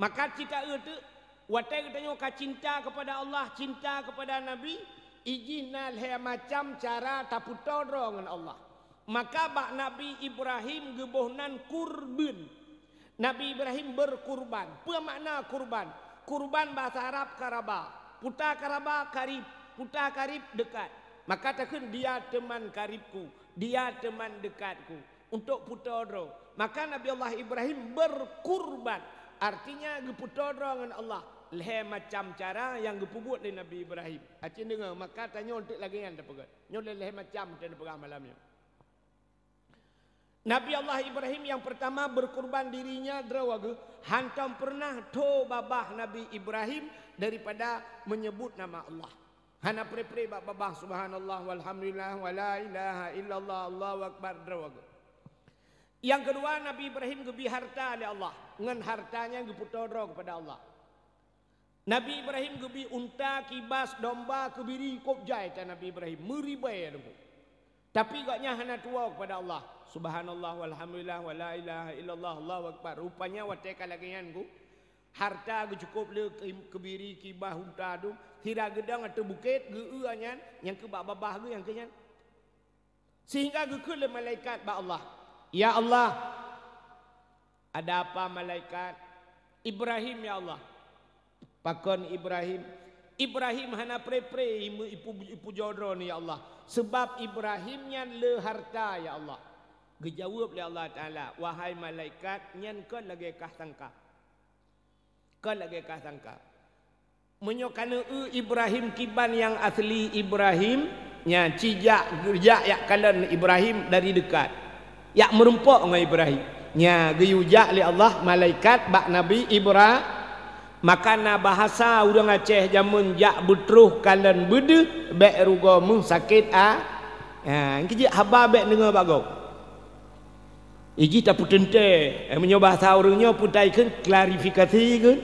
Maka cit taeu teuh, watée geutanyoe ka cinta keupada Allah, cinta keupada Nabi, i jih na lhée macam cara tapeutoe droe ngon Allah. Maka bak Nabi Ibrahim geuboh nan kurbeuen. Nabi Ibrahim berkurban. Peue makna kurban? Kurban bahasa Arab karaba. Peue karaba karib. Peue karib dekat. Maka takheun, "Dia teman karibku, dia teman dekatku." Untuk peutoe droe. Maka Nabi Allah Ibrahim berkurban. Artinya geupeutoe droe ngon Allah. Lhée macam cara nyang geupeubuet lé Nabi Ibrahim. Aci deungoe, maka tanyoe untuk lagée nyan tapeugét. Nyoe lhée macam tapeugah malam nyoe. Nabi Allah Ibrahim yang pertama berkurban dirinya droe geuh, hantom pernah tho babah Nabi Ibrahim daripada menyebut nama Allah. Hana pre-pre bak babah subhanallah walhamdulillah wala ilaha illallah Allahu akbar droe geuh. Yang kedua, Nabi Ibrahim geubi harta lé Allah, ngon harta nyan geupeutoe droe keupada Allah. Nabi Ibrahim geubi unta, kibas, domba, keubiri, kop jai that Nabi Ibrahim, meuribée teungku. Tapi gobnyan hana tuwoe keupada Allah. Subhanallah walhamdulillah wala ilaha illallah Allahu akbar. Rupanya watée ka lagée nyan ku, Harta geucukôp le ke-, keubiri, kibah, unta dum, sira geudong ateueh bukét, geu-eu nyan, nyang keu bak babah geuh nyang keu nyan. Sehingga geukheun lé malaikat bak Allah, "Ya Allah." "Ada apa, malaikat?" "Ibrahim, ya Allah." "Pakon Ibrahim?" "Ibrahim hana pre-pre imu-, ipu-, ipujoe droeneuh, ya Allah. Sebab Ibrahim nyan le harta, ya Allah." Geujaweueb lé Allah Taala, "Wahai malaikat, nyan kon lagée kah sangka." Kon lagée kah sangka. Meunyoe ka neueu Ibrahim kiban nyang asli Ibrahim, nyan ci jak, jak yak kalon Ibrahim dari deukat. Yak meurumpok ngon Ibrahim. Nyan geuyue jak lé Allah malaikat bak Nabi Ibra-, maka na bahasa ureuëng Aceh jameun jak beutroh kalon beudeuh bék rugoe meuh sakét a-, ha, keu jeuet haba bék deungoe bak gob. Iji tapeuteuntée, eh, meunyoe bahasa ureuëng nyoe peutai kheun klarifikasi kheun.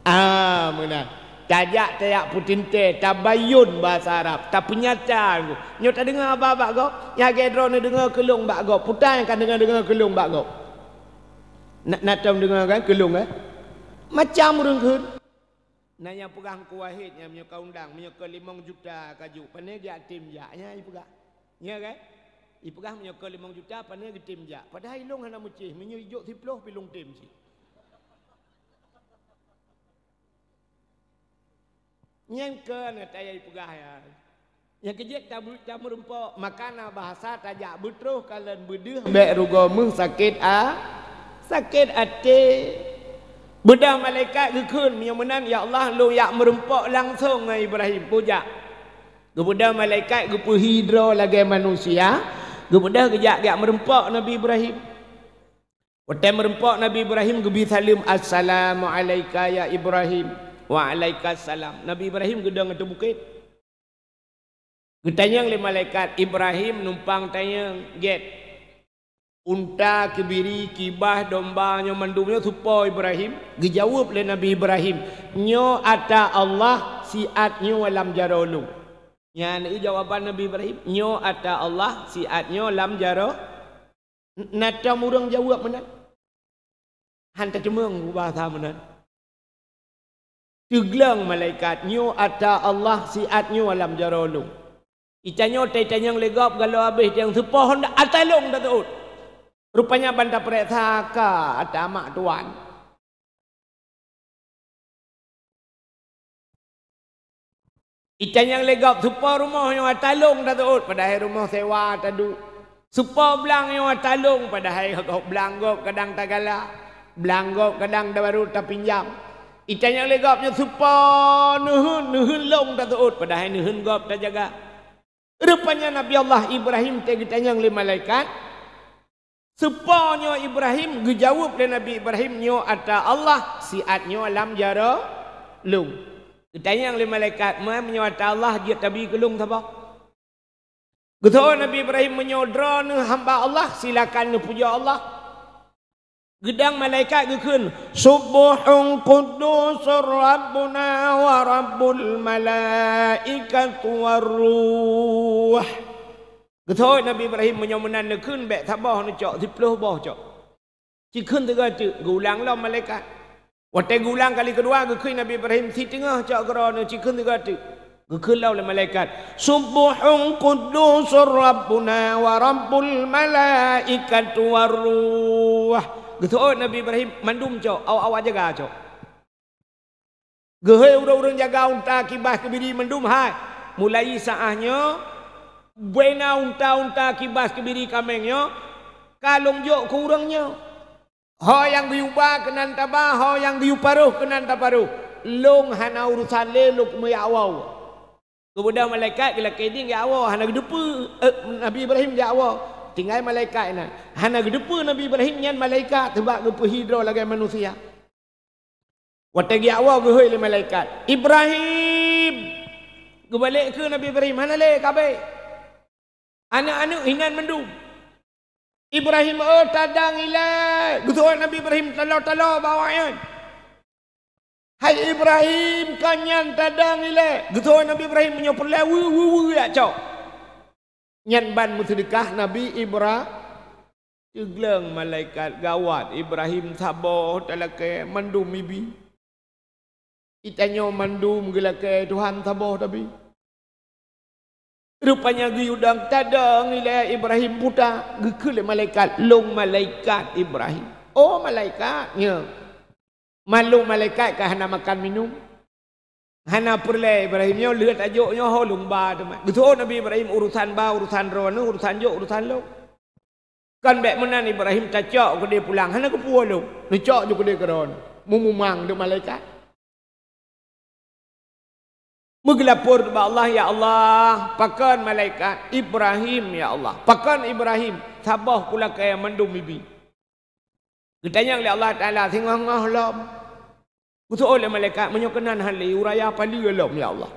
Ah, meunan. Tajak, tajak peuteuntée, tabayun bahasa Arab, tapeunyata. Nyoe tadeungoe haba bak gob, nyang lagée droeneuh deungoe keu lôn bak gob. Peutai nyang ka deungoe-deungoe keu lôn bak gob. Na, na tom deungoe kan keu lôn, eh? Macam ureuëng kheun. Na nyang peugah Teungku Wahid nyan meunyoe ka undang, meunyoe ka limong juta ka jok, pane jak tem jak, nyan ipeugah. Nya kan? Ipeugah meunyoe ka limong juta, pane geutem jak. Padahai ilong hana meucéh, meunyoe ijok siplôh pi lôn tem cit. Nyan kon ata nyang ipeugah nyan. Nyang keu jeuet tabu-, tameurumpok, maka na bahasa tajak beutroh kalon beudeuh bék rugoe meuh sakét a-, sakét até. Beudeuh malaikat geukheun, meunyoe meunan, "Ya Allah, lôn jak meurumpok langsong ngon Ibrahim." Bujak. Geubeudôh malaikat geupeuhi droe lagée manusia, geubeudôh geujak, geujak meurumpok Nabi Ibrahim. Watée meurumpok Nabi Ibrahim geubi saleuem, "Assalamu alaika ya Ibrahim." "Wa alaikas salam." Nabi Ibrahim geudong ateueh bukét. Geutanyong lé malaikat, "Ibrahim numpang tanyong gét." Unta, keubiri, kibah, domba, nyoe mandum nyoe soe po Ibrahim? Geujaweueb lé Nabi Ibrahim, "Nyoe ata Allah siat nyoe lam jaroe lôn." Nyan jawaban Nabi Ibrahim, "Nyoe ata Allah siat nyoe lam jaroe." Na tom ureuëng jaweueb meunan? Han tateumeung bahasa meunan. Teugleng malaikat, "Nyoe ata Allah siat nyoe lam jaroe lôn." Itanyoe, tanyong lé gob, galoe habéh, tanyong soe po, "Honda ata lôn taseuôt." Rupanya ban tapeuriksa ka ata mak tuan. Itanyong lé gob, "Soe po rumoh nyoe ata lôn taseuôt?" Padahai rumoh sewa taduek. "Soe po blang nyoe ata lôn?" Padahai gob blang gob kadang tagala, blang gob kadang baru tapinjam. Itanyong lé gob nyoe, "Soe po neuheun, neuheun lôn taseuôt?" Padahai neuheun gob tajaga. Rupanya Nabi Allah Ibrahim teugeutanyong lé malaikat, "Soe po nyoe Ibrahim?" Geujaweueb lé Nabi Ibrahim, "Nyoe ata Allah siat nyoe lam jaroe lôn." Geutanyong lé malaikat, "Meunyoe ata Allah, jeuet tabi keu lôn saboh." Geuseuôt Nabi Ibrahim, "Meunyoe droeneuh hamba Allah, silakan neupujoe Allah." Geudong malaikat geukheun, "Subbuhun quddusur Rabbuna wa Rabbul malaikati war ruh." Geuseuôt Nabi Ibrahim, "Meunyoe meunan neukheun, bék saboh neucok, siplôh boh cok." Cikheun sigoe teuk, geuulang lom malaikat. Watée geuulang kali keudua, geukheun Nabi Ibrahim, "Siteungoh cok keu droeneuh, cikheun sigoe teuk." Geukheun lom lé malaikat, "Subbuhun quddusur Rabbuna wa Rabbul malaikati war ruh." Geuseuôt Nabi Ibrahim, "Mandum cok, awak-awak jaga cok." Geuhôi ureuëng-ureuëng jaga unta, kibas, keubiri mandum, "Hai, mulai saát nyoe, bubena unta-unta, kibas, keubiri, kaméng nyoe ka lôn jok keu ureuëng nyoe. Ho nyang geuyue ba keunan taba, ho nyang geuyue paroh keunan taparoh. Lôn hana urosan lé, lôn meujak woe." Geubeudôh malaikat geulakée ding jak woe, hana geuteupeue, eh, Nabi Ibrahim jak woe. Tinggai malaikat inan. Hana geuteupeue Nabi Ibrahim nyan malaikat, teuma geupeuhi droe lagée manusia. Watée geujak woe geuhôi lé malaikat, "Ibrahim!" Geubalek keu Nabi Ibrahim, "Hana lé, ka abéh. Aneuëk-aneuëk hinan mandum." "Ibrahim, oh, tadong ilée!" Geuseuôt Nabi Ibrahim talo-talo bak awaknyan. "Hai Ibrahim, kon nyan tadong ilée!" Geuseuôt Nabi Ibrahim, "Meunyoe peureulée, weu, weu, weu, jak cok." Nyan ban meuseudeukah Nabi Ibra-, teugleng malaikat, gawat, Ibrahim saboh talakée mandum ibi. Itanyoe mandum geulakée Tuhan saboh tabi. Rupanya geuyue dong tadong ilée Ibrahim buta, geukheun lé malaikat, "Lôn malaikat Ibrahim." "Oh, malaikat nyoe." Maklum malaikat ka hana makan minum. Hana peureulée Ibrahim nyoe lheueh tajok nyoe ho lôn ba teuma. Geuseuôt Nabi Ibrahim urusan ba, urusan droeneuh, urusan jok, urusan lôn. Kon bék meunan Ibrahim tacok keudeh pulang, hana geupuwoe lôn. Neucok ju keudeh keudroe. Meumumang deuk malaikat. Meugeulapor bak Allah, "Ya Allah, pakon malaikat Ibrahim, ya Allah? Pakon Ibrahim? Saboh kulakée mandum ibi." Geutanyong lé Allah Taala singoh-ngoh lom. Geuseuôt lé malaikat, "Meunyoe keunan hal lé, uraya paleue lom, ya Allah?"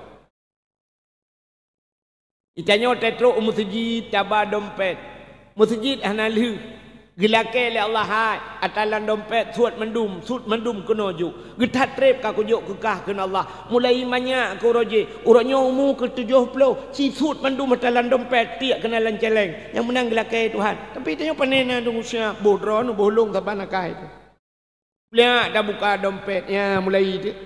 Itanyoe tatrok u meuseujid taba dompet. Meuseujid hana lheueh. Geulakée lé Allah hai, ata lam dompet suet mandum, suet mandum keunoe jok. Geuthat treb ka kujok keu kah kheun Allah. Mulai manyak keu uroe jih, uroe nyoe umu keu tujoh ploh, ci suet mandum ata lam dompet tiek keunan lam céléng. Nyang meunan geulakée Tuhan. Tapi tanyoe pane na deungon siap, boh droeneuh boh lôn saban akai teuh. Pliak tabuka dompet, nya mulai teuh.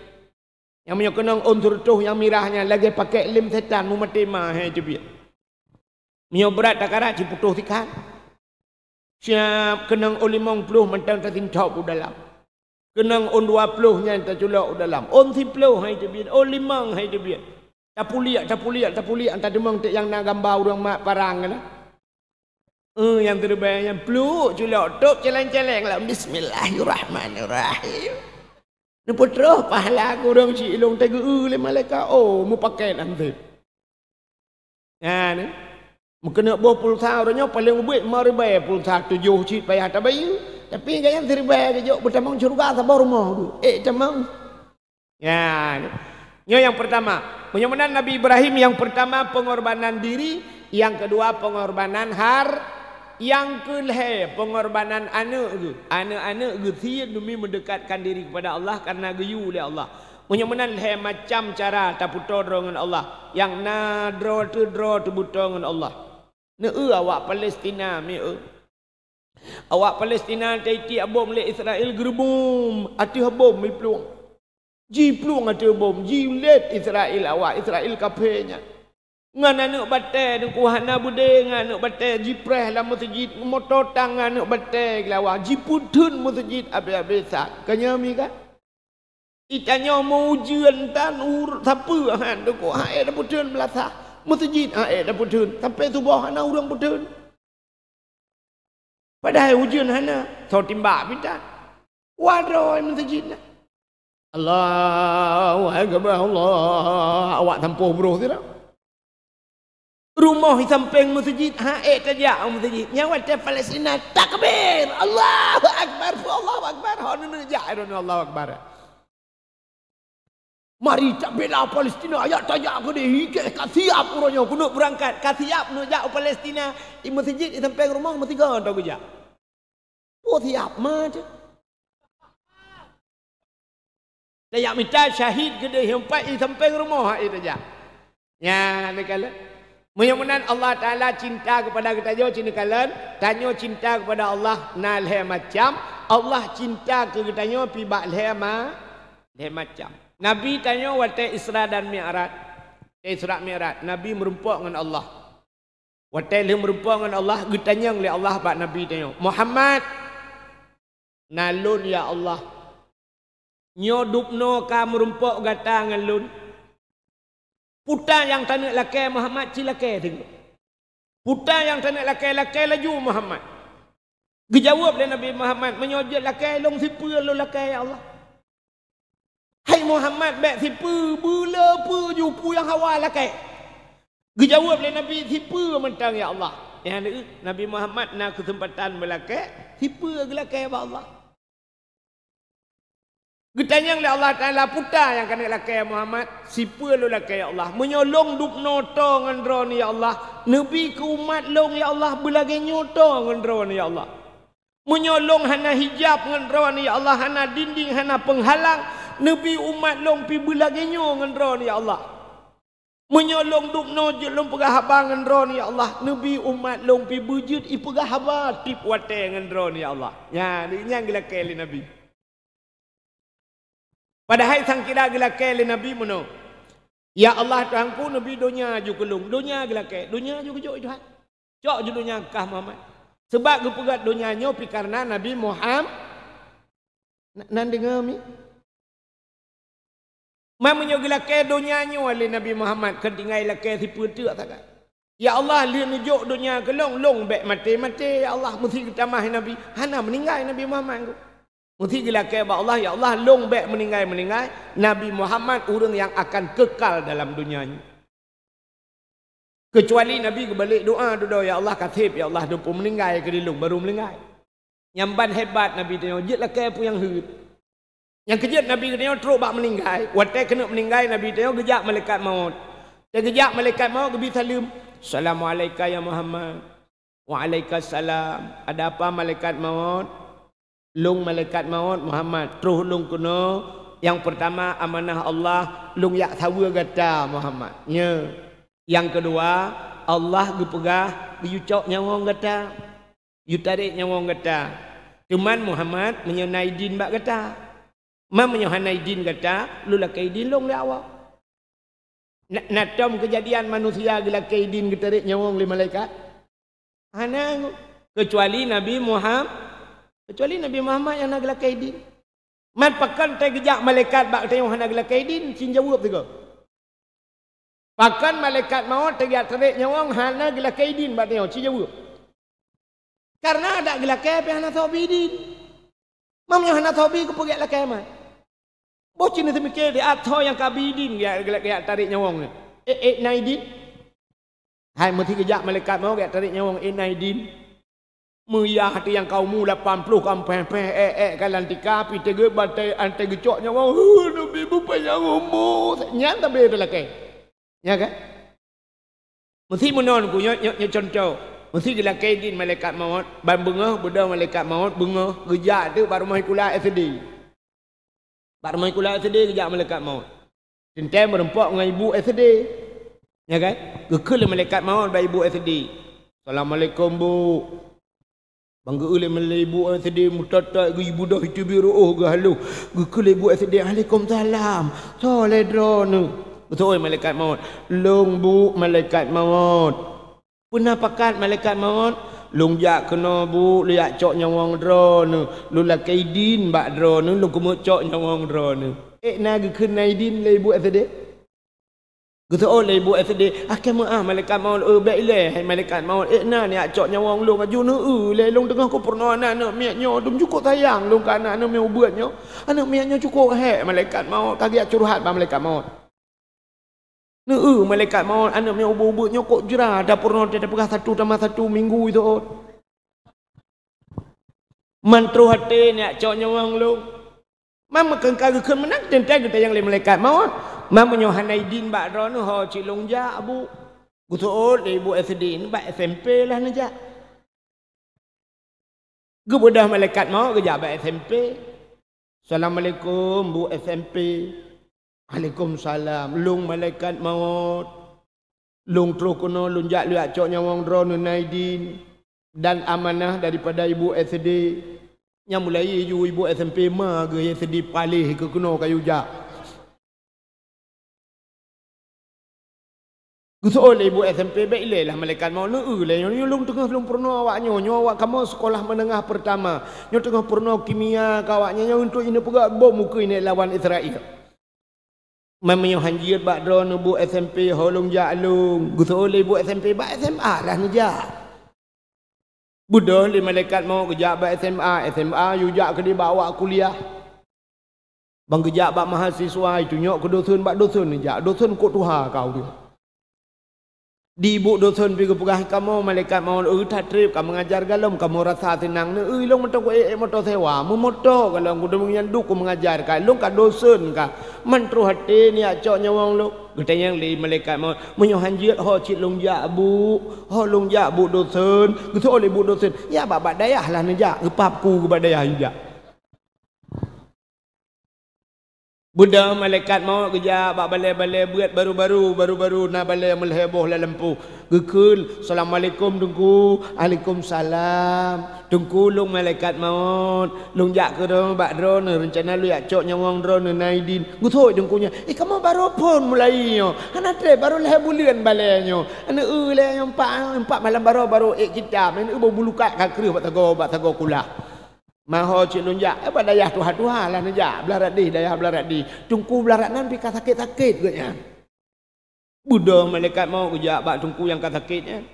Nyang meunyoe keunong ôn sireutôh nyang mirah nyan lagée pakèk lém setan meumaté ma hai teubiet. Meunyoe brat takarat siputôh sikhan. Siap keunong ôn limong ploh mantong tasinthop u dalam. Keunong ôn dua ploh nyan taculok u dalam. Ôn siploh hai teubiet, ôn limong hai teubiet. Tapuliek, tapuliek, tapuliek, tateumong teuk nyang na gamba ureuëng mat parang na. Eh, nyang keureubai nyan pluek culok tôb céléng-céléng lam, "Bismillahirrahmanirrahim." Neupeutroh pahala keu ureuëng siilong teugeue lé malaikat, oh, mupakèk lam sép. Nyan, eh. Meukeuneuk boh pulsa uroe nyoe paleng ubit lima ribèe pulsa tujoh cit payah tabayeue. Tapi gobnyan siribèe geujok beutamong syeuruga saboh rumoh geuh. Eh, tamong. Nyan. Nyoe nyang peurtama. Meunyoe meunan Nabi Ibrahim nyang peurtama pengorbanan diri, nyang keudua pengorbanan har-, nyang keulhèe pengorbanan aneuëk geuh. Aneuëk-aneuëk geuh sie demi mendekatkan diri kepada Allah karena geuyue lé Allah. Meunyoe meunan lhèe macam cara tapeutoe droe ngon Allah, nyang na droe teuh droe teuh beutoe ngon Allah. Neu-eu awak Palestina mieu. Awak Palestina taitiek bom lé Israel geureubom ateueh bom jiplueng. Jiplueng ateueh bom, jilet Israel awak Israel kafé nyan. Ngon aneuëk batèe teungku hana beudé ngon aneuëk batèe jipreh lam meuseujid, meumoto tang ngon aneuëk batèe geulawa, jipeutheun meuseujid abéh-abéh that. Ka nyoe mi ka? Itanyoe meuujeuen tan ur-, sapeue han teungku, han ék tapeutheun meulasah. Meuseujid han ék tapeutheun, sampai suboh hana ureuëng peutheun. Padahai ujeuen hana, soe timbak pinta. Wadroe meuseujid na. Allahu Akbar, Allah. Awak tampôh broh sidroe. Rumoh di sampéng meuseujid, han ék tajak u meuseujid. Nyan watèe Palestina takbir, Allahu Akbar, Allahu Akbar. Hana neujak droeneuh Allahu Akbar. Mari tabela Palestina, jak tajak keudeh, hikeh ka siap uroe nyoe keuneuk beurangkat, ka siap neujak u Palestina. Di meuseujid di sampéng rumoh meusigoe teuh geujak. Oh, siap ma teuh. Tajak mita syahid keudeh nyang pat di sampéng rumoh hai tajak. Nyan neukalon. Meunyoe meunan Allah Taala cinta kepada geutanyoe ci neukalon, tanyoe cinta kepada Allah na lhèe macam, Allah cinta keu geutanyoe pih bak lhèe ma-, lhèe macam. Nabi tanyoe watèe Isra dan Mi'raj, watèe Isra Mi'raj, Nabi meurumpok ngon Allah. Watèe lheueh meurumpok ngon Allah, geutanyong lé Allah bak Nabi tanyoe, "Muhammad, na lôn ya Allah. Nyoe dubnoe ka meurumpok gata ngon lôn. Peue nyang taneuk lakèe Muhammad, ci lakèe teuk. Peue nyang taneuk lakèe, lakèe laju Muhammad." Geujaweueb lé Nabi Muhammad, "Meunyoe jeuet lakèe, lôn sipeue lôn lakèe ya Allah." "Hai Muhammad, bèk sipeue, beu le peue ju peue nyang hawa lakèe." Geujaweueb lé Nabi, "Sipeue mantong ya Allah." Nyan, Nabi Muhammad na keuseumpatan meulakèe, sipeue geulakèe bak Allah. Geutanyong lé Allah Taala, "Peue nyang ka neulakèe Muhammad?" "Sipeue lôn lakèe ya Allah. Meunyoe lôn dubnoe toe ngon droeneuh ya Allah, neubi keu umat lôn ya Allah beulagèe nyoe toe ngon droeneuh ya Allah. Meunyoe lôn hana hijab ngon droeneuh ya Allah, hana dinding, hana peunghalang, neubi umat lôn pih beulagèe nyoe ngon droeneuh ya Allah. Meunyoe lôn dubnoe jeuet lôn peugah haba ngon droeneuh ya Allah, neubi umat lôn pih beujeuet ipeugah haba tiep watèe ngon droeneuh ya Allah." Nyan, nyan geulakèe lé Nabi. Padahai sangkira geulakée lé Nabi meunoe, "Ya Allah, Tuhanku, neubi donya ju keu lôn." Donya geulakée, "Donya ju keujok, Tuhan. Cok ju donya kah Muhammad." Seubab geupeugét donya nyoe pih kareuna Nabi Muham-, na-, nan deungoe mi? Man meunyoe geulakée donya nyoe lé Nabi Muhammad, kon tinggai lakée sipeue teuk sagai. "Ya Allah, lheueh neujok donya keu lôn, lôn bék maté-maté, ya Allah," meusi geutamah Nabi. Hana meuninggai Nabi Muhammad nyoe. Meusi geulakée bak Allah, "Ya Allah, lôn bék meuninggai-meuninggai, Nabi Muhammad ureuëng nyang akan keukal dalam donya nyoe." Keucuali Nabi geubalek doa dudoe, "Ya Allah, ka seb, ya Allah, neupeumeuninggai keu lôn, barô meuninggai." Nyang ban hebat Nabi tanyoe, jeuet lakée peue nyang heuet. Nyang keujeuet Nabi geutanyoe trok bak meuninggai, watée keuneuk meuninggai Nabi tanyoe geujak malaikat maut. Watée geujak malaikat maut geubi saleuem, "Assalamualaika ya Muhammad." "Waalaikumsalam. Ada apa malaikat maut?" "Lôn malaikat maut Muhammad, troh lôn keunoe. Nyang peurtama amanah Allah, lôn jak saweue gata Muhammad. Nyoe. Nyang keudua, Allah geupeugah geuyue cok nyawöng gata, geutarek nyawöng gata. Teuman Muhammad meunyoe na idin bak gata. Man meunyoe hana idin gata, lôn lakée idin lôn lé Allah." Na, na tom keujadian manusia geulakée idin geutarek nyawöng lé malaikat? Hana, keucuali Nabi Muham-, keucuali Nabi Muhammad nyang na geulakée idin. Man pakon teuh geujak malaikat bak tanyoe hana geulakée idin, cit jaweueb sigoe. Pakon malaikat maut teuh geujak tarek nyawöng hana geulakée idin bak tanyoe, cit jaweueb. Kareuna adak geulakée pih hana soe bi idin. Man meunyoe hana soe bi, keupeue geujak lakée mat? Boh cit neuseumiké di ateueh nyang ka bi idin geujak, geujak, geujak tarek nyawöng nyan. Eh, eh, na idin? Hai, meusi geujak malaikat maut geujak tarek nyawöng, eh, na idin? Meuyah até nyang ka umu lapan ploh ka mpéh-mpéh, eh, eh, ka lam tika, pih teugeut batée, anté geucok nyawöng, "Huh, neubi beupanyang umu." Nyan tabé teulakée. Nya kan? Meusi meunan ku nyoe, nyoe, nyoe cuntoh. Meusi geulakée idin malaikat maut, ban beungoh beudôh malaikat maut, beungoh geujak teuk bak rumoh sikula S D. Bak rumoh sikula S D geujak malaikat maut. Teuntée meurumpok ngon ibu S D. Nya kan? Geukheun lé malaikat maut bak ibu S D. "Assalamualaikum, Bu." Ban geu-eu lé, lé ibu S D meutot-tot, geuibu doh itu biru, oh, geuhaloh. Geukheun lé ibu S D, "Alaikumsalam. Soe lé droeneuh?" Geuseuôt malaikat maut, "Lôn, Bu, malaikat maut." "Peue na pakat malaikat maut?" "Lôn jak keunoe, Bu, lôn jak cok nyawöng droeneuh. Lôn lakée idin bak droeneuh, lôn keumeung cok nyawöng droeneuh." Eh, na geukheun na idin lé ibu S D? Geuseuôt lé ibu S D, "Ah, keu meu'ah malaikat maut, eh, bék ilée, hai malaikat maut, eh, na neujak cok nyawöng lôn laju, neu-eu lé lôn teungoh kupeurunoe aneuk miet nyoe, dum cukôp sayang lôn keu aneuk miet ubeut nyoe. Aneuk miet nyoe cukôp hék malaikat maut, ka geujak curhat bak malaikat maut. Neu-eu malaikat maut, aneuk miet ubeut-ubeut nyoe kok jra, tapeurunoe teuh tapeugah satu tamah satu minggu iseuôt. Man troh até neujak cok nyawöng lôn." Man meukheun ka geukheun meunan, teuntée geutanyong lé malaikat maut, "Man meunyoe hana idin bak droeneuh, ho cit lôn jak, Bu?" Geuseuôt lé ibu S D, "Bak S M P lah neujak." Geubeudôh malaikat maut geujak bak S M P. "Assalamualaikum, Bu S M P." "Alaikumsalam. Lôn malaikat maut. Lôn troh keunoe, lôn jak, lôn jak cok nyawöng droeneuh na idin dan amanah daripada ibu S D." Nyang mulai ju ibu S M P ma geuh S D paléh keu keunoe kayue jak. Geuseuôt lé ibu S M P, "Bék ilée lah malaikat maut, neu-eu lé nyoe, nyoe lôn teungoh lôn peurunoe awak nyoe, nyoe awak kamoe sekolah menengah pertama. Nyoe teungoh peurunoe kimia keu awak nyoe, nyoe untuk ineuk peugah bom ukeue ineuk lawan Israel." "Man meunyoe han jeuet bak droeneuh, Bu S M P, ho lôn jak lôn." Geuseuôt lé ibu S M P, "Bak S M A lah neujak." Beudôh lé malaikat maut geujak bak S M A, S M A yue jak keudeh bak awak kuliah. Ban geujak bak mahasiswa, itunyok keu dosen, bak dosen jak, "Dosen, kok tuha kah?" Di ibu dosen pih geupeugah, "Kamoe malaikat maut, eu, that treb ka meungajar gohlom, kamoe rasa seunang, neu-eu lôn mantong ku ék-ék moto sewa, meumoto gohlom, ku deungon nyan duek ku meungajar kah, lôn ka dosen kah, man troh até neujak cok nyawöng lôn." Geutanyong lé malaikat maut, "Meunyoe han jeuet, ho cit lôn jak, Bu? Ho lôn jak, Bu dosen?" Geuseuôt lé bu dosen, "Ya, bak, bak dayah lah neujak, geupap ku bak dayah neujak." Beudôh malaikat mawöt geujak bak balée-balée beuet baru-baru, baru-baru na balée meulhèe boh lam lampôh. Geukheun, "Assalamualaikum, Teungku." "Waalaikumsalam." "Teungku, lôn malaikat mawöt. Lôn jak keudroe bak droeneuh, reuncana lôn jak cok nyawöng droeneuh na idin." Geuseuôt teungku nyan, "Eh, kamoe barô phon mulai nyoe. Hana trép, barô lhèe buleuen balée nyoe. Aneuk eu lé nyoe empat, empat malam barô, barô ék kitab. Aneuk eu boh bulukat ka kreueh bak sagoe, bak sagoe kulah." "Maho cit lôn jak, eh, bak dayah tuha-tuha lah neujak, blah radih, dayah blah radih. Teungku blah radih nyan pih ka sakét-sakét geuh nyan." Beudôh malaikat mawöt geujak bak teungku nyang ka sakét nyan.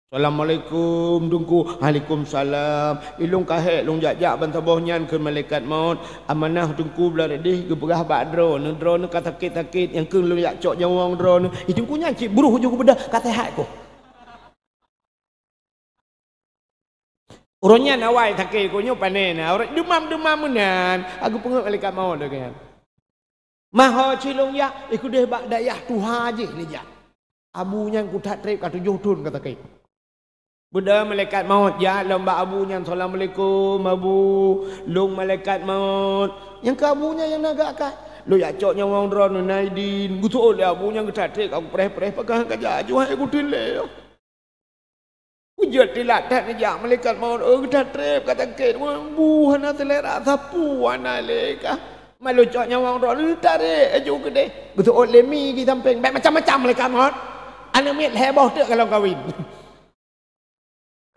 "Assalamualaikum, Teungku." "Waalaikumsalam. Ilôn ka hék lôn jak-jak ban saboh nyan," kheun malaikat mawöt. "Amanah teungku blah radih geupeugah bak droeneuh, droeneuh ka sakét-sakét, nyang kheun lôn jak cok nyawöng droeneuh." Ih, teungku nyan cit broh ju geubeudôh, "Ka seuhat kah?" Uroe nyan awai sakét, keu nyoe pané na. Uroe demam-demam meunan, ka geupeungeut malaikat mawöt lagée nyan. "Maho cit lôn jak, eh, keudeh bak dayah tuha jih neujak. Abu nyan kuthat trép ka tujoh thon ka sakét." Beudôh malaikat mawöt jak lom bak abu nyan, "Assalamualaikum, Abu. Lôn malaikat mawöt." Nyang keu abu nyan nyang na geuakai. "Lôn jak cok nyawöng droeneuh na idin." Geuseuôt lé abu nyan geuthat trép ka geupreh-preh, "Pakon ka jak, aju hai kuteulen lé." Peue jeuet teulat that neujak malaikat mawöt, "Oh, geuthat trép ka sakét, bu hana seulera, sapeue hana lé kah. Meulôn cok nyawöng droeneuh, tarek aju keudeh." Geuseuôt lé mi di sampéng, "Bèk macam-macam malaikat mawöt. Aneuk miet lhèe boh teuk ka lôn kawin."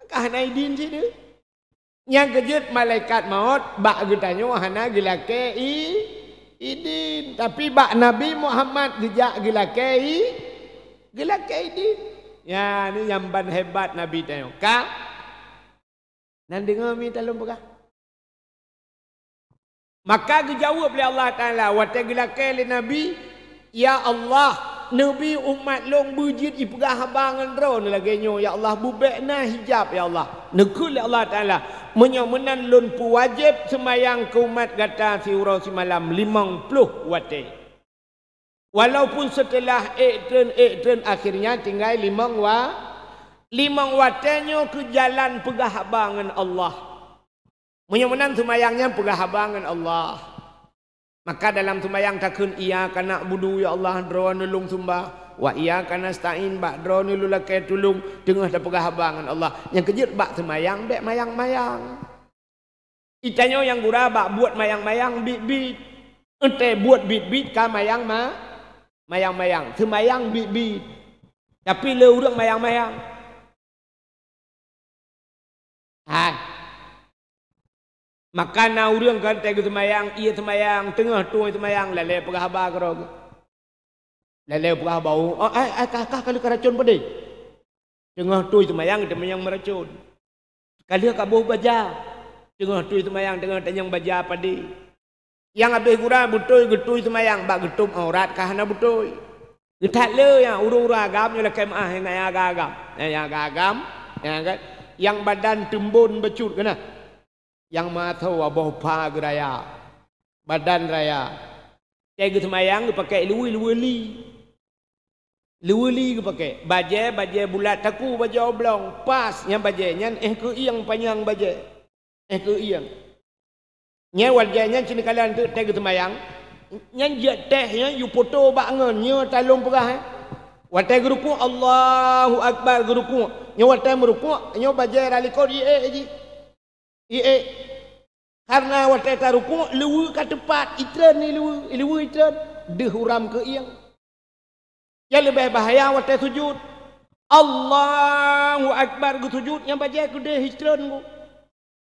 Ka hana idin cit nyoe. Nyang keu jeuet malaikat mawöt bak geutanyoe hana geulakée i-, idin, tapi bak Nabi Muhammad geujak geulakée i-, geulakée idin. Nyan, nyoe nyang ban hebat Nabi tanyoe. Ka? Nan deungoe mi talôn peugah. Maka geujaweueb lé Allah Taala watée geulakée lé Nabi, "Ya Allah, neubi umat lôn beujeuet jipeugah haba ngon droeneuh lagée nyoe, ya Allah, beubek na hijab, ya Allah." Neukheun lé Allah Taala, "Meunyoe meunan lôn peuwajéb seumayang keu umat gata siuroe simalam limong ploh watée." Walaupun seuteulah ék treun, ék treun, akhirnya tinggai limong wa-, limong watée nyoe keu jalan peugah haba ngon Allah. Meunyoe meunan seumayang nyan peugah haba ngon Allah. Maka dalam seumayang takheun, "Iyyaka na'budu, ya Allah, Droeneuh lôn seumbah. Wa iyyaka nasta'in, bak Droeneuh lôn lakée tulông," teungoh tapeugah haba ngon Allah. Nyang keu jeuet bak seumayang, bék mayang-mayang. Geutanyoe nyang gura bak buet mayang-mayang biet-biet. Enteuk buet biet-biet ka mayang ma-, mayang-mayang. Seumayang biet-biet. Tapi le ureuëng mayang-mayang. Hai. Maka na ureuëng ka teuka geuseumayang, ie seumayang, teungoh tueng seumayang, lalée peugah haba keudroe. Lalée peugah haba, "Oh, ai, ai, kah, kah ka lheueh ka racôn padé?" Teungoh tueng seumayang, teumanyong meuracôn. Ka lheueh ka boh baja. Teungoh tueng seumayang, teungoh tanyong baja padé. Nyang habéh gura beutôi geutui seumayang, bak geutôb aurat ka hana beutôi. Geuthat le nyang ureuëng-ureuëng agam nyoe lakée meuáh nyang agam-agam. Nyang agam-agam, nyang kan, nyang badan teumbon bacut keunan. Nyang meuasoe boh pha geuraya. Badan raya. Watée geuseumayang geupakée luweue-luweue li. Luweue li geupakée, bajée, bajée bulat taku, bajée oblong, pas nyang bajée nyan éh keuieng panyang bajée, éh keuieng. Nyan watée nyan cit neukalon teuk watée geuseumayang, nyan jeuet teh nyan yue poto bak ngon nyoe talôn peugah, eh. Watée geurukuk, Allahu Akbar, geurukuk. Nyoe watée meurukuk, nyoe bajée rot likot iék jih. Iék. Karena watée tarukuk, luweue ka teupat, itreun iluweue, iluweue itreun, deuh uram keuieng. Nyang leubeh bahaya watée sujut. Allahu Akbar geusujut, nyang bajée keudeh itreun gu.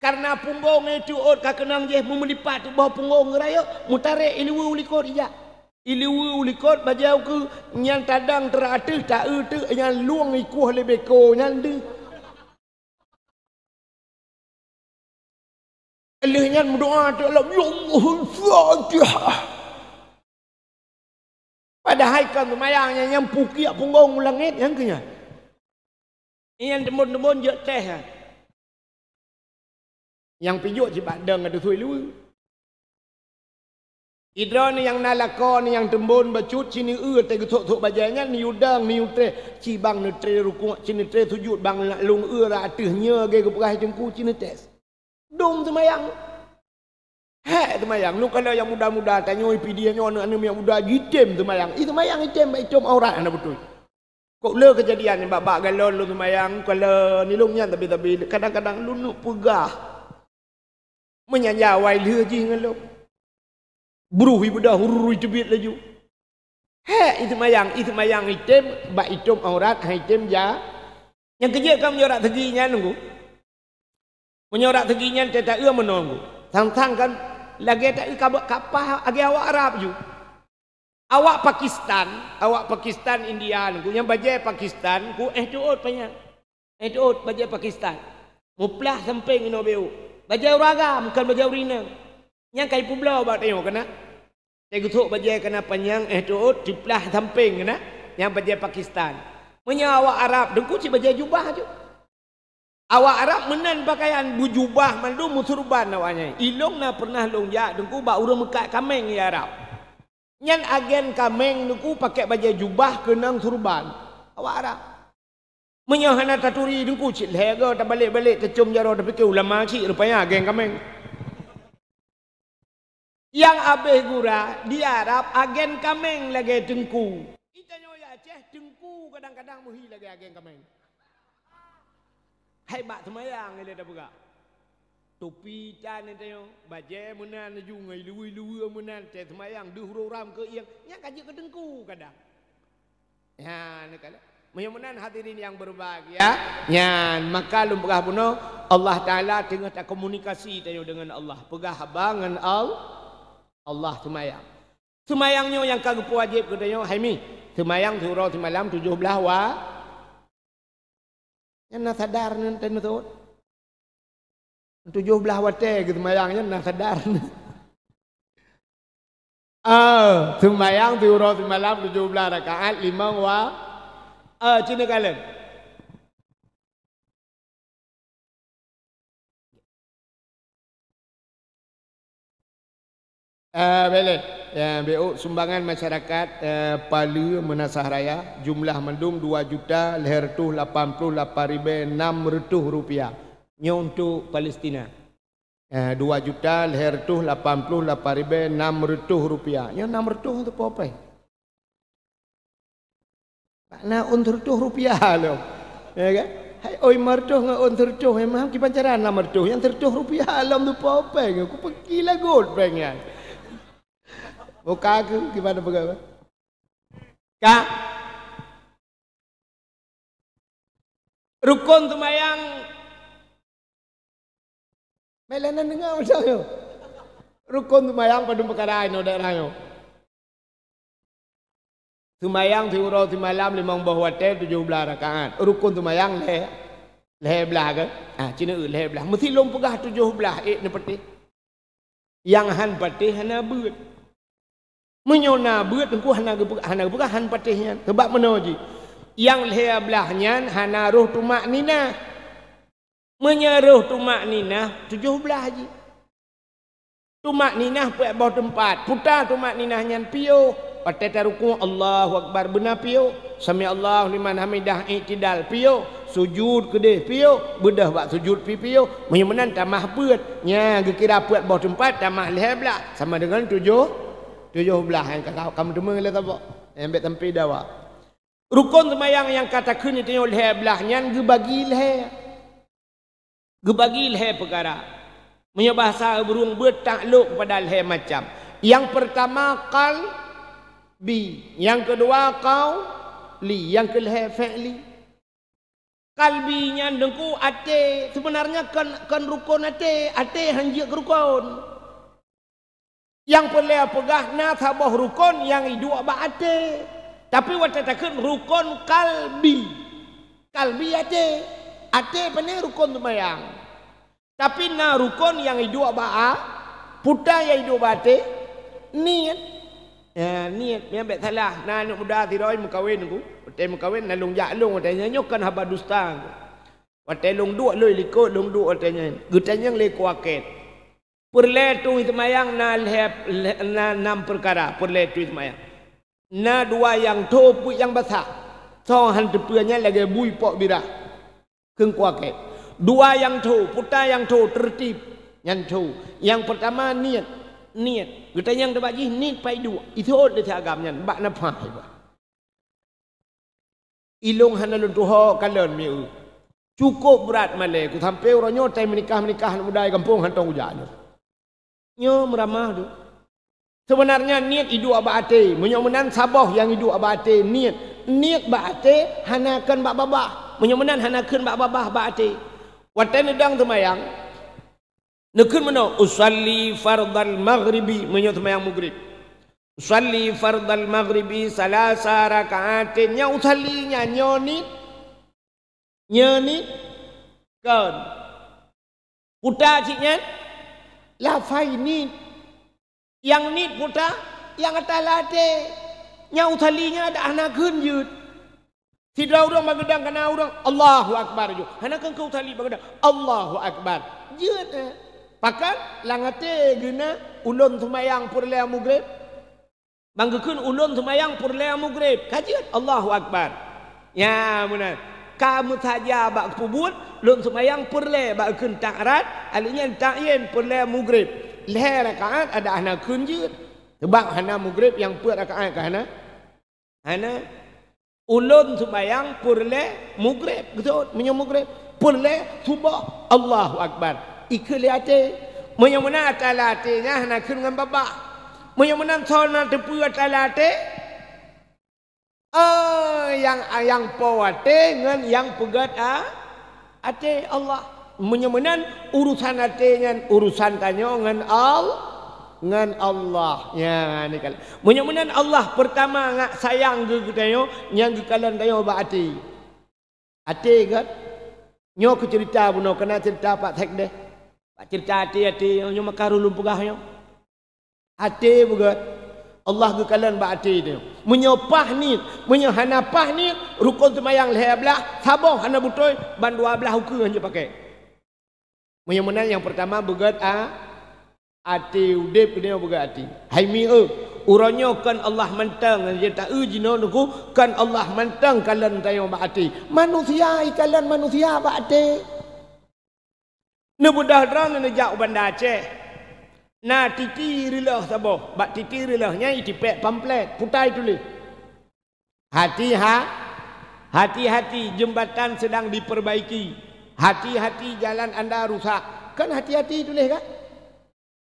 Karena punggong nyan teuôt ka keunong jih meumeulipat teuboh punggong geurayeuk, meutarek iluweue u likot ijak. Iluweue u likot bajée ukeue, nyan tadong teurah ateueh, ta-eu teuk, nyan lueng ikueh lé beko nyan deuh. Lheueh nyan meudoá teuk lom, "Ya Allah, Fatihah." Padahai kon seumayang nyan, nyang pukiek punggong u langét nyan keuh nyan. Nyan teumbon-teumbon jeuet teh nyan. Nyang pijok cit bak dong ka teusui luweue. Idroeneuh nyang na lakoe nyang teumbon bacut, ci neueu teuh geusok-sok bajée nyan, neuyue dong, neuyue treh. Ci bang neutreh rukuk, ci neutreh sujut, bang lôn eu rot ateueh nyoe lagée geupeugah teungku, ci neutreh. Dum seumayang. Hek seumayang, lôn kalon nyang muda-muda, tanyoe P D nyoe aneuk-aneuk nyang muda jitem seumayang. Ih, seumayang item bak itom aurat hana beutôi. Kok le keujadian bak-bak galon lôn seumayang, kalon nilôn nyan sabe-sabe, kadang-kadang lôn neuk peugah. Meunyan ja awai lheueh jih ngon lôn. Bruh ibeudôh hurui teubiet laju. Hek, ih seumayang, ih seumayang item bak itom aurat, hai item ja. Nyang keujeuet ka meunyoe rak seugi nyan nunggu. Meunyoe rak seugi nyan teuta eu meunoe nunggu. Sang-sang kan lagèe ta eu kaba-, kapah lagèe awak Arab ju. Awak Pakistan, awak Pakistan, India nunggu, nyang bajèe Pakistan ku eh teuôt panyang. Eh teuôt bajèe Pakistan. Muplah sampéng inoe beuôt. Bajèe ureueng agam, kon bajèe ureueng inong. Nyang ka ipeubloe bak tanyoe keunan. Teugeusok bajèe keunan panyang, eh teuôt, teupeuplah sampéng keunan. Nyang bajèe Pakistan. Meunyoe awak Arab, deungku cit bajèe jubah ju. Awak Arab meunan pakaian, beujubah mandum, meusurban awak nyan. Ilôn na peureunah lôn jak deungku bak ureueng meukat kaméng di Arab. Nyan agen kaméng deungku pakèk bajèe jubah keunong surban. Awak Arab. Meunyoe hana taturi deungku cit lhèe goe tabalek-balek tacôm jaroe tapike ulama cit rupanya agen kaméng. Nyang abéh gura di Arab agen kaméng lagèe teungku. Di tanyoe di Aceh teungku kadang-kadang meuhi lagèe agen kaméng. Hai bak seumayang ilèe tapeugah. Tupi tan tanyoe, bajèe meunan laju ngon luweue-luweue meunan, teuh seumayang deuh uroe ram keu ieng, nyan ka jeuet keu teungku kadang. Nyan ka lheueh. Meunyoe meunan hadirin yang berbahagia, nyan maka lôn peugah bunoe, Allah Taala teungoh takomunikasi tanyoe deungon Allah. Peugah haba ngon Al-, Allah seumayang. Seumayang nyoe nyang ka geupeuwajéb keu tanyoe, hai mi. Seumayang siuroe simalam tujoh blaih wa-, Nyan na sadar nyan teuh neusot. Tujoh blaih watèe geuseumayang nyan na sadar. Ah, seumayang siuroe simalam tujoh blaih rakaat limong wa-, ah, cit neukalon. Eh, boleh. Ya, beuôt sumbangan masyarakat, eh, Pale Meunasah Raya, jumlah mandum dua juta lhèe reutôh lapan ploh lapan ribèe nam reutôh rupiah. Nyoe untuk Palestina. Eh, dua juta lhèe reutôh lapan ploh lapan ribèe nam reutôh rupiah. Nyoe nam reutôh tu peue? Bak na ôn sireutôh rupiah lom. Ya kan? Hai ôn lima reutôh ngon ôn sireutôh, eh, maham kiban cara na lima reutôh. Nyang sireutôh rupiah lom tu po péng, ku peuki lagot péng nyan. Muka aku gimana peugah? Ka. Rukon seumayang. Meulanang deungoe masa nyoe. Rukon seumayang padum peukara inoe daerah nyoe. Seumayang siuroe simalam limong boh watèe tujoh blaih rakaat. Rukon seumayang lhèe, lhèe blaih kan? Ah, cina lhèe blaih. Meusi lôn peugah tujoh blaih, ék neupatéh. Nyang han patéh hana beuet. Meunyoe na beuet, teungku hana geupeugah, hana geupeugah han patéh nyan. Sabab meunoe jih. Nyang lhèe blaih nyan hana roh tumakninah. Meunyoe roh tumakninah, tujoh blaih jih. Tumakninah peuet boh teumpat. Puta tumakninah nyan piôh. Watèe tarukuk, Allahu Akbar, beuna piôh. Sami'allahu liman hamidah, i'tidal, piôh. Sujud keudeh, piôh. Beudôh bak sujud pi, piôh. Meunyoe meunan tamah peuet. Nyan geukira peuet boh teumpat tamah lhèe blaih. Sama deungon tujoh, tujoh blaih. Nyang ka, ka meuteumé lé saboh. Nyang bèk tampé dawa. Rukon seumayang nyang ka takheun tanyoe lhèe blaih nyan geubagi lhèe. Geubagi lhèe peukara. Meunyoe bahasa ureueng beuet taklok keupada lhèe macam. Nyang peurtama qalbi, nyang keudua qauli, nyang keulhèe fi'li. Qalbi nyan teungku até, sebenarnya kon, kon rukon até, até han jeuet keu rukon. Nyang peureulèe peugah na saboh rukon nyang iduek bak até. Tapi watèe takheun rukon qalbi. Qalbi até. Até pane rukon seumayang. Tapi na rukon nyang iduek bak a-, peue nyang iduek bak até, niet. Ya, niet. Nyang bèk salah. Na aneuk muda sidroe meukawen ku. Watèe meukawen na lôn jak lôn watèe nyan, nyoe kon haba dusta ku. Watèe lôn duek lôn likot, lôn duek watèe nyan. Geutanyong lé kuakét. Peureulèe tueng seumayang na lhèe, lhèe, na nam peukara peureulèe tueng seumayang. Na dua nyang tho peuet nyang basah. Soe han teupeue nyan lagèe bui pok birah. Kheun kuakét. Dua nyang tho, peue nyang tho, teurtib. Nyan tho. Nyang peurtama niet. Niet. Geutanyong teuma jih niet pat iduek. Ithot lé si agam nyan bak nafah iba. Ilong hana lôn tuho kalon mieu. Cukup brat malée ku sampoe uroe nyoe tai meunikah-meunikah aneuk muda di gampông hantong ujak nyoe. Nyoe meuramah tu. Sebenarnya niet iduek bak até. Meunyoe meunan saboh nyang iduek bak até niet. Niet bak até hana kheun bak babah. Meunyoe meunan hana kheun bak babah, bak até. Watée neudong seumayang, neukheun meunoe, "Usalli fardal maghribi," meunyoe seumayang maghrib. "Usalli fardal maghribi salasa rakaatin." Nyan usalli nyan nyoe niet. Nyoe niet. Kon. Peue ta cit nyan? Lafai niet. Nyang niet peue ta, nyang ata lam até. Nyang usalli nyan dak hana kheun jeuet. Sidroe ureuëng bak geudong kana ureuëng, "Allahu Akbar," ju. Hana kheun keu usalli bak geudong, "Allahu Akbar." Jeuet, eh. Pakon lam até geuh na, ulôn seumayang peureulée maghrib. Ban geukheun ulôn seumayang peureulée maghrib. Ka jeuet, "Allahu Akbar." Nyan meunan. Ka meusaja bak peubuet, lôn seumayang peureulée bak geukheun takrat, alheuh nyan takyin peureulée maghrib. Lhée rakaat adak hana kheun jeuet. Sabab hana maghrib nyang peuet rakaat ka hana. Hana. Ulôn seumayang peureulée maghrib, beutôi, meunyoe maghrib, peureulée suboh, Allahu Akbar. Ikheun lé até. Meunyoe meunan ata lam até nyan hana kheun ngon babah. Meunyoe meunan soe na teupeue ata lam até? Oh, nyang, nyang po até ngon nyang peugét a-, até Allah. Meunyoe meunan urusan até nyan urusan tanyoe ngon Al-, ngon Allah. Nyan, ni kan. Meunyoe meunan Allah peurtama ngat sayang keu geutanyoe, nyang geukalon tanyoe bak até. Até kan? Nyoe keu ceurita bunoe, keu na ceurita Pak Sekdes. Bak ceurita até-até nyoe maka ulôn peugah nyoe. Até beugét. Allah geukalon bak até teuh. Meunyoe paih niet, meunyoe hana paih niet, rukon seumayang lhée blaih, saboh hana beutôi, ban dua blaih ukeue hana jipaké. Meunyoe meunan nyang peurtama beugét a-, até, udeb keunoe beugét até. Hai mi eu, uroe nyoe kon Allah mantong, nyang ta eu jinoe neuku, kon Allah mantong kalon tanyoe bak até. Manusia ikalon manusia bak até. Neubeudôh droeneuh neujak u Banda Aceh. Na titi reuloh saboh, bak titi reuloh nyan itipék pamflet, peue ta ituléh. Hati-ha-, hati-hati, jeumbatan seudang dipeurbaiki. Hati-hati, jalan anda rusak. Kan hati-hati ituléh kan?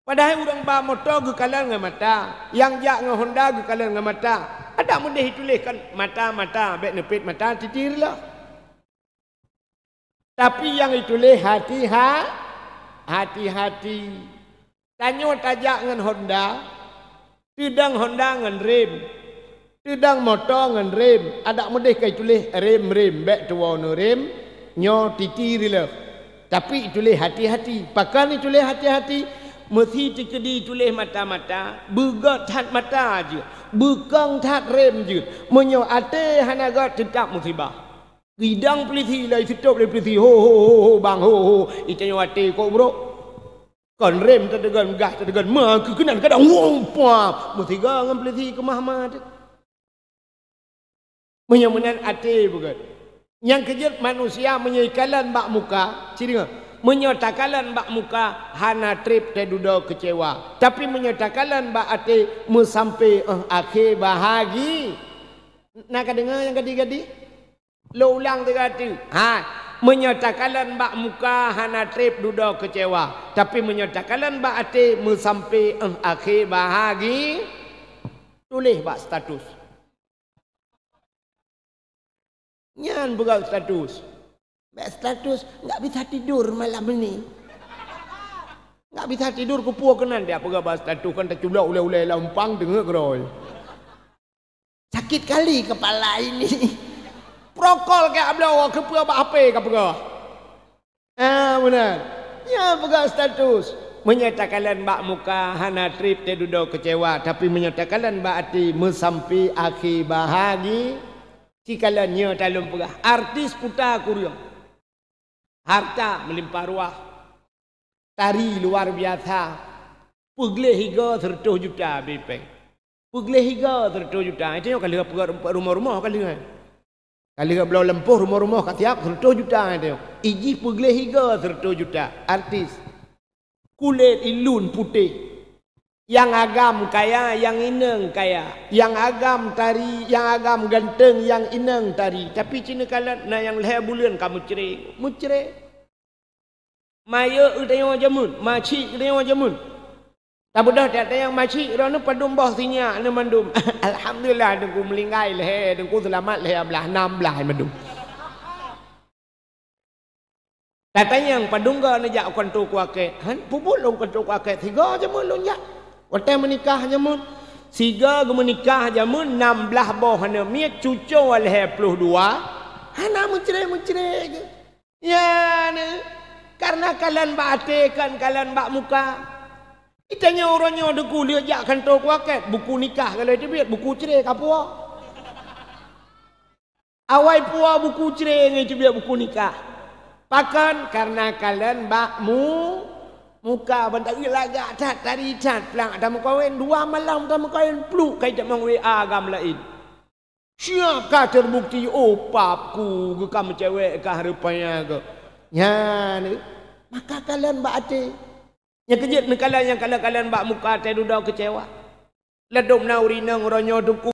Padahai ureuëng ba moto geukalon ngon mata, nyang jak ngon Honda geukalon ngon mata. Adak meudeh ituléh kan mata-mata, bék neupet mata titi reuloh. Tapi nyang ituléh hati-ha-, hati-hati. Tanyoe tajak ngon Honda, teudong Honda ngon rem, teudong moto ngon rem, adak meudeh ka ituléh rem-rem, bék tuwoe neurem, nyoe titi reuloh. Tapi ituléh hati-hati. Pakon ituléh hati-hati? Meusi teukeudi ituléh mata-mata, beugét that mata jeuet, beukong that rem jeuet. Meunyoe até hana gét, teutab musibah. Geudong peulisi, laju sitôb lé peulisi, "Ho, ho, ho, ho, bang, ho, ho." Itanyoe até kok brok. Kon rem teudegan, gas teudegan, ma keu keunan kadang, wow, pah. Meusiga ngon peulisi keumah-mah teuh. Meunyoe meunan até beugét. Nyang keujeuet manusia meunyoe ikalon bak muka, ci deungoe. Meunyoe takalon bak muka, hana treb teududoe keucewa. Tapi meunyoe takalon bak até, meusampé 'oh akhé bahagi. Na ka deungoe nyang gadi-gadi? Lôn ulang sigoe teuk. Ha, meunyoe takalon bak muka hana treb dudoe keucewa, tapi meunyoe takalon bak até meusampé 'oh akhé bahagi, tuléh bak status. Nyan peugah status. Bak status, "Nggak bisa tidur malam ini." Nggak bisa tidur, keupeue keunan dia peugah bak status, kan taculok ulée-ulée lam umpang teungeut keudroe. Sakit kali kepala ini. Prokol keu abloe keupeue bak H P ka peugah. Ah, meunan. Nyan peugah status. Meunyoe takalon bak muka hana treb teududoe keucewa, tapi meunyoe takalon bak até meusampé akhé bahagi, sikalon nyoe talôn peugah. Artis puta kureueng. Harta meulimpah ruah. Tari luar biasa. Peugleh igo seureutôh juta bipeng. Peugleh igo seureutôh juta. Itu nyoe ka lheueh peugah rumoh-rumoh ka lheueh. Ka lheueh bloe lampôh rumoh-rumoh ka siap seureutôh juta itu. Ijih peugleh igo seureutôh juta. Artis. Kulét ilôn putéh. Nyang agam kaya, nyang inong kaya. Nyang agam tari, nyang agam ganteng, nyang inong tari. Tapi cit neukalon na nyang lhèe buleuen ka meucré. Meucré. Mayeuek geutanyoe jameun, macik geutanyoe jameun. Tabeudôh that nyang macik, droeneuh padum boh sinyak neuh mandum. Alhamdulillah, Teungku meuninggai lhèe, Teungku seulamat lhèe blah, nam blah mandum. Tatanyong padum goe neujak u kantô kuakét. Han, peubuet lôn kantô kuakét, sigoe jameun lôn jak. Watèe meunikah jameun, sigoe geumeunikah jameun nam blah boh aneuk miet, cucoe lhèe ploh dua, hana meucré-meucré geuh. Ya, nyoe. Kareuna kalon bak até kon kalon bak muka. Geutanyoe uroe nyoe Teungku lheueh jak kantô kuakét, buku nikah ka lheueh teubiet, buku cré ka puwoe. Awai puwoe buku cré ngon teubiet buku nikah. Pakon? Kareuna kalon bak mu-, muka, ban taeu lagak that, tari that, plang tameukawen, dua malam tameukawen, pluek ka itamong W A agam laén. Siap ka terbukti, oh, pap ku geuh ka meucewek ka rupanya geuh. Nyan, maka kalon bak até. Nyang keujeuet neukalon nyang kalon-kalon bak muka, teududoe keucewa. Ladôm na ureueng inong uroe nyoe Teungku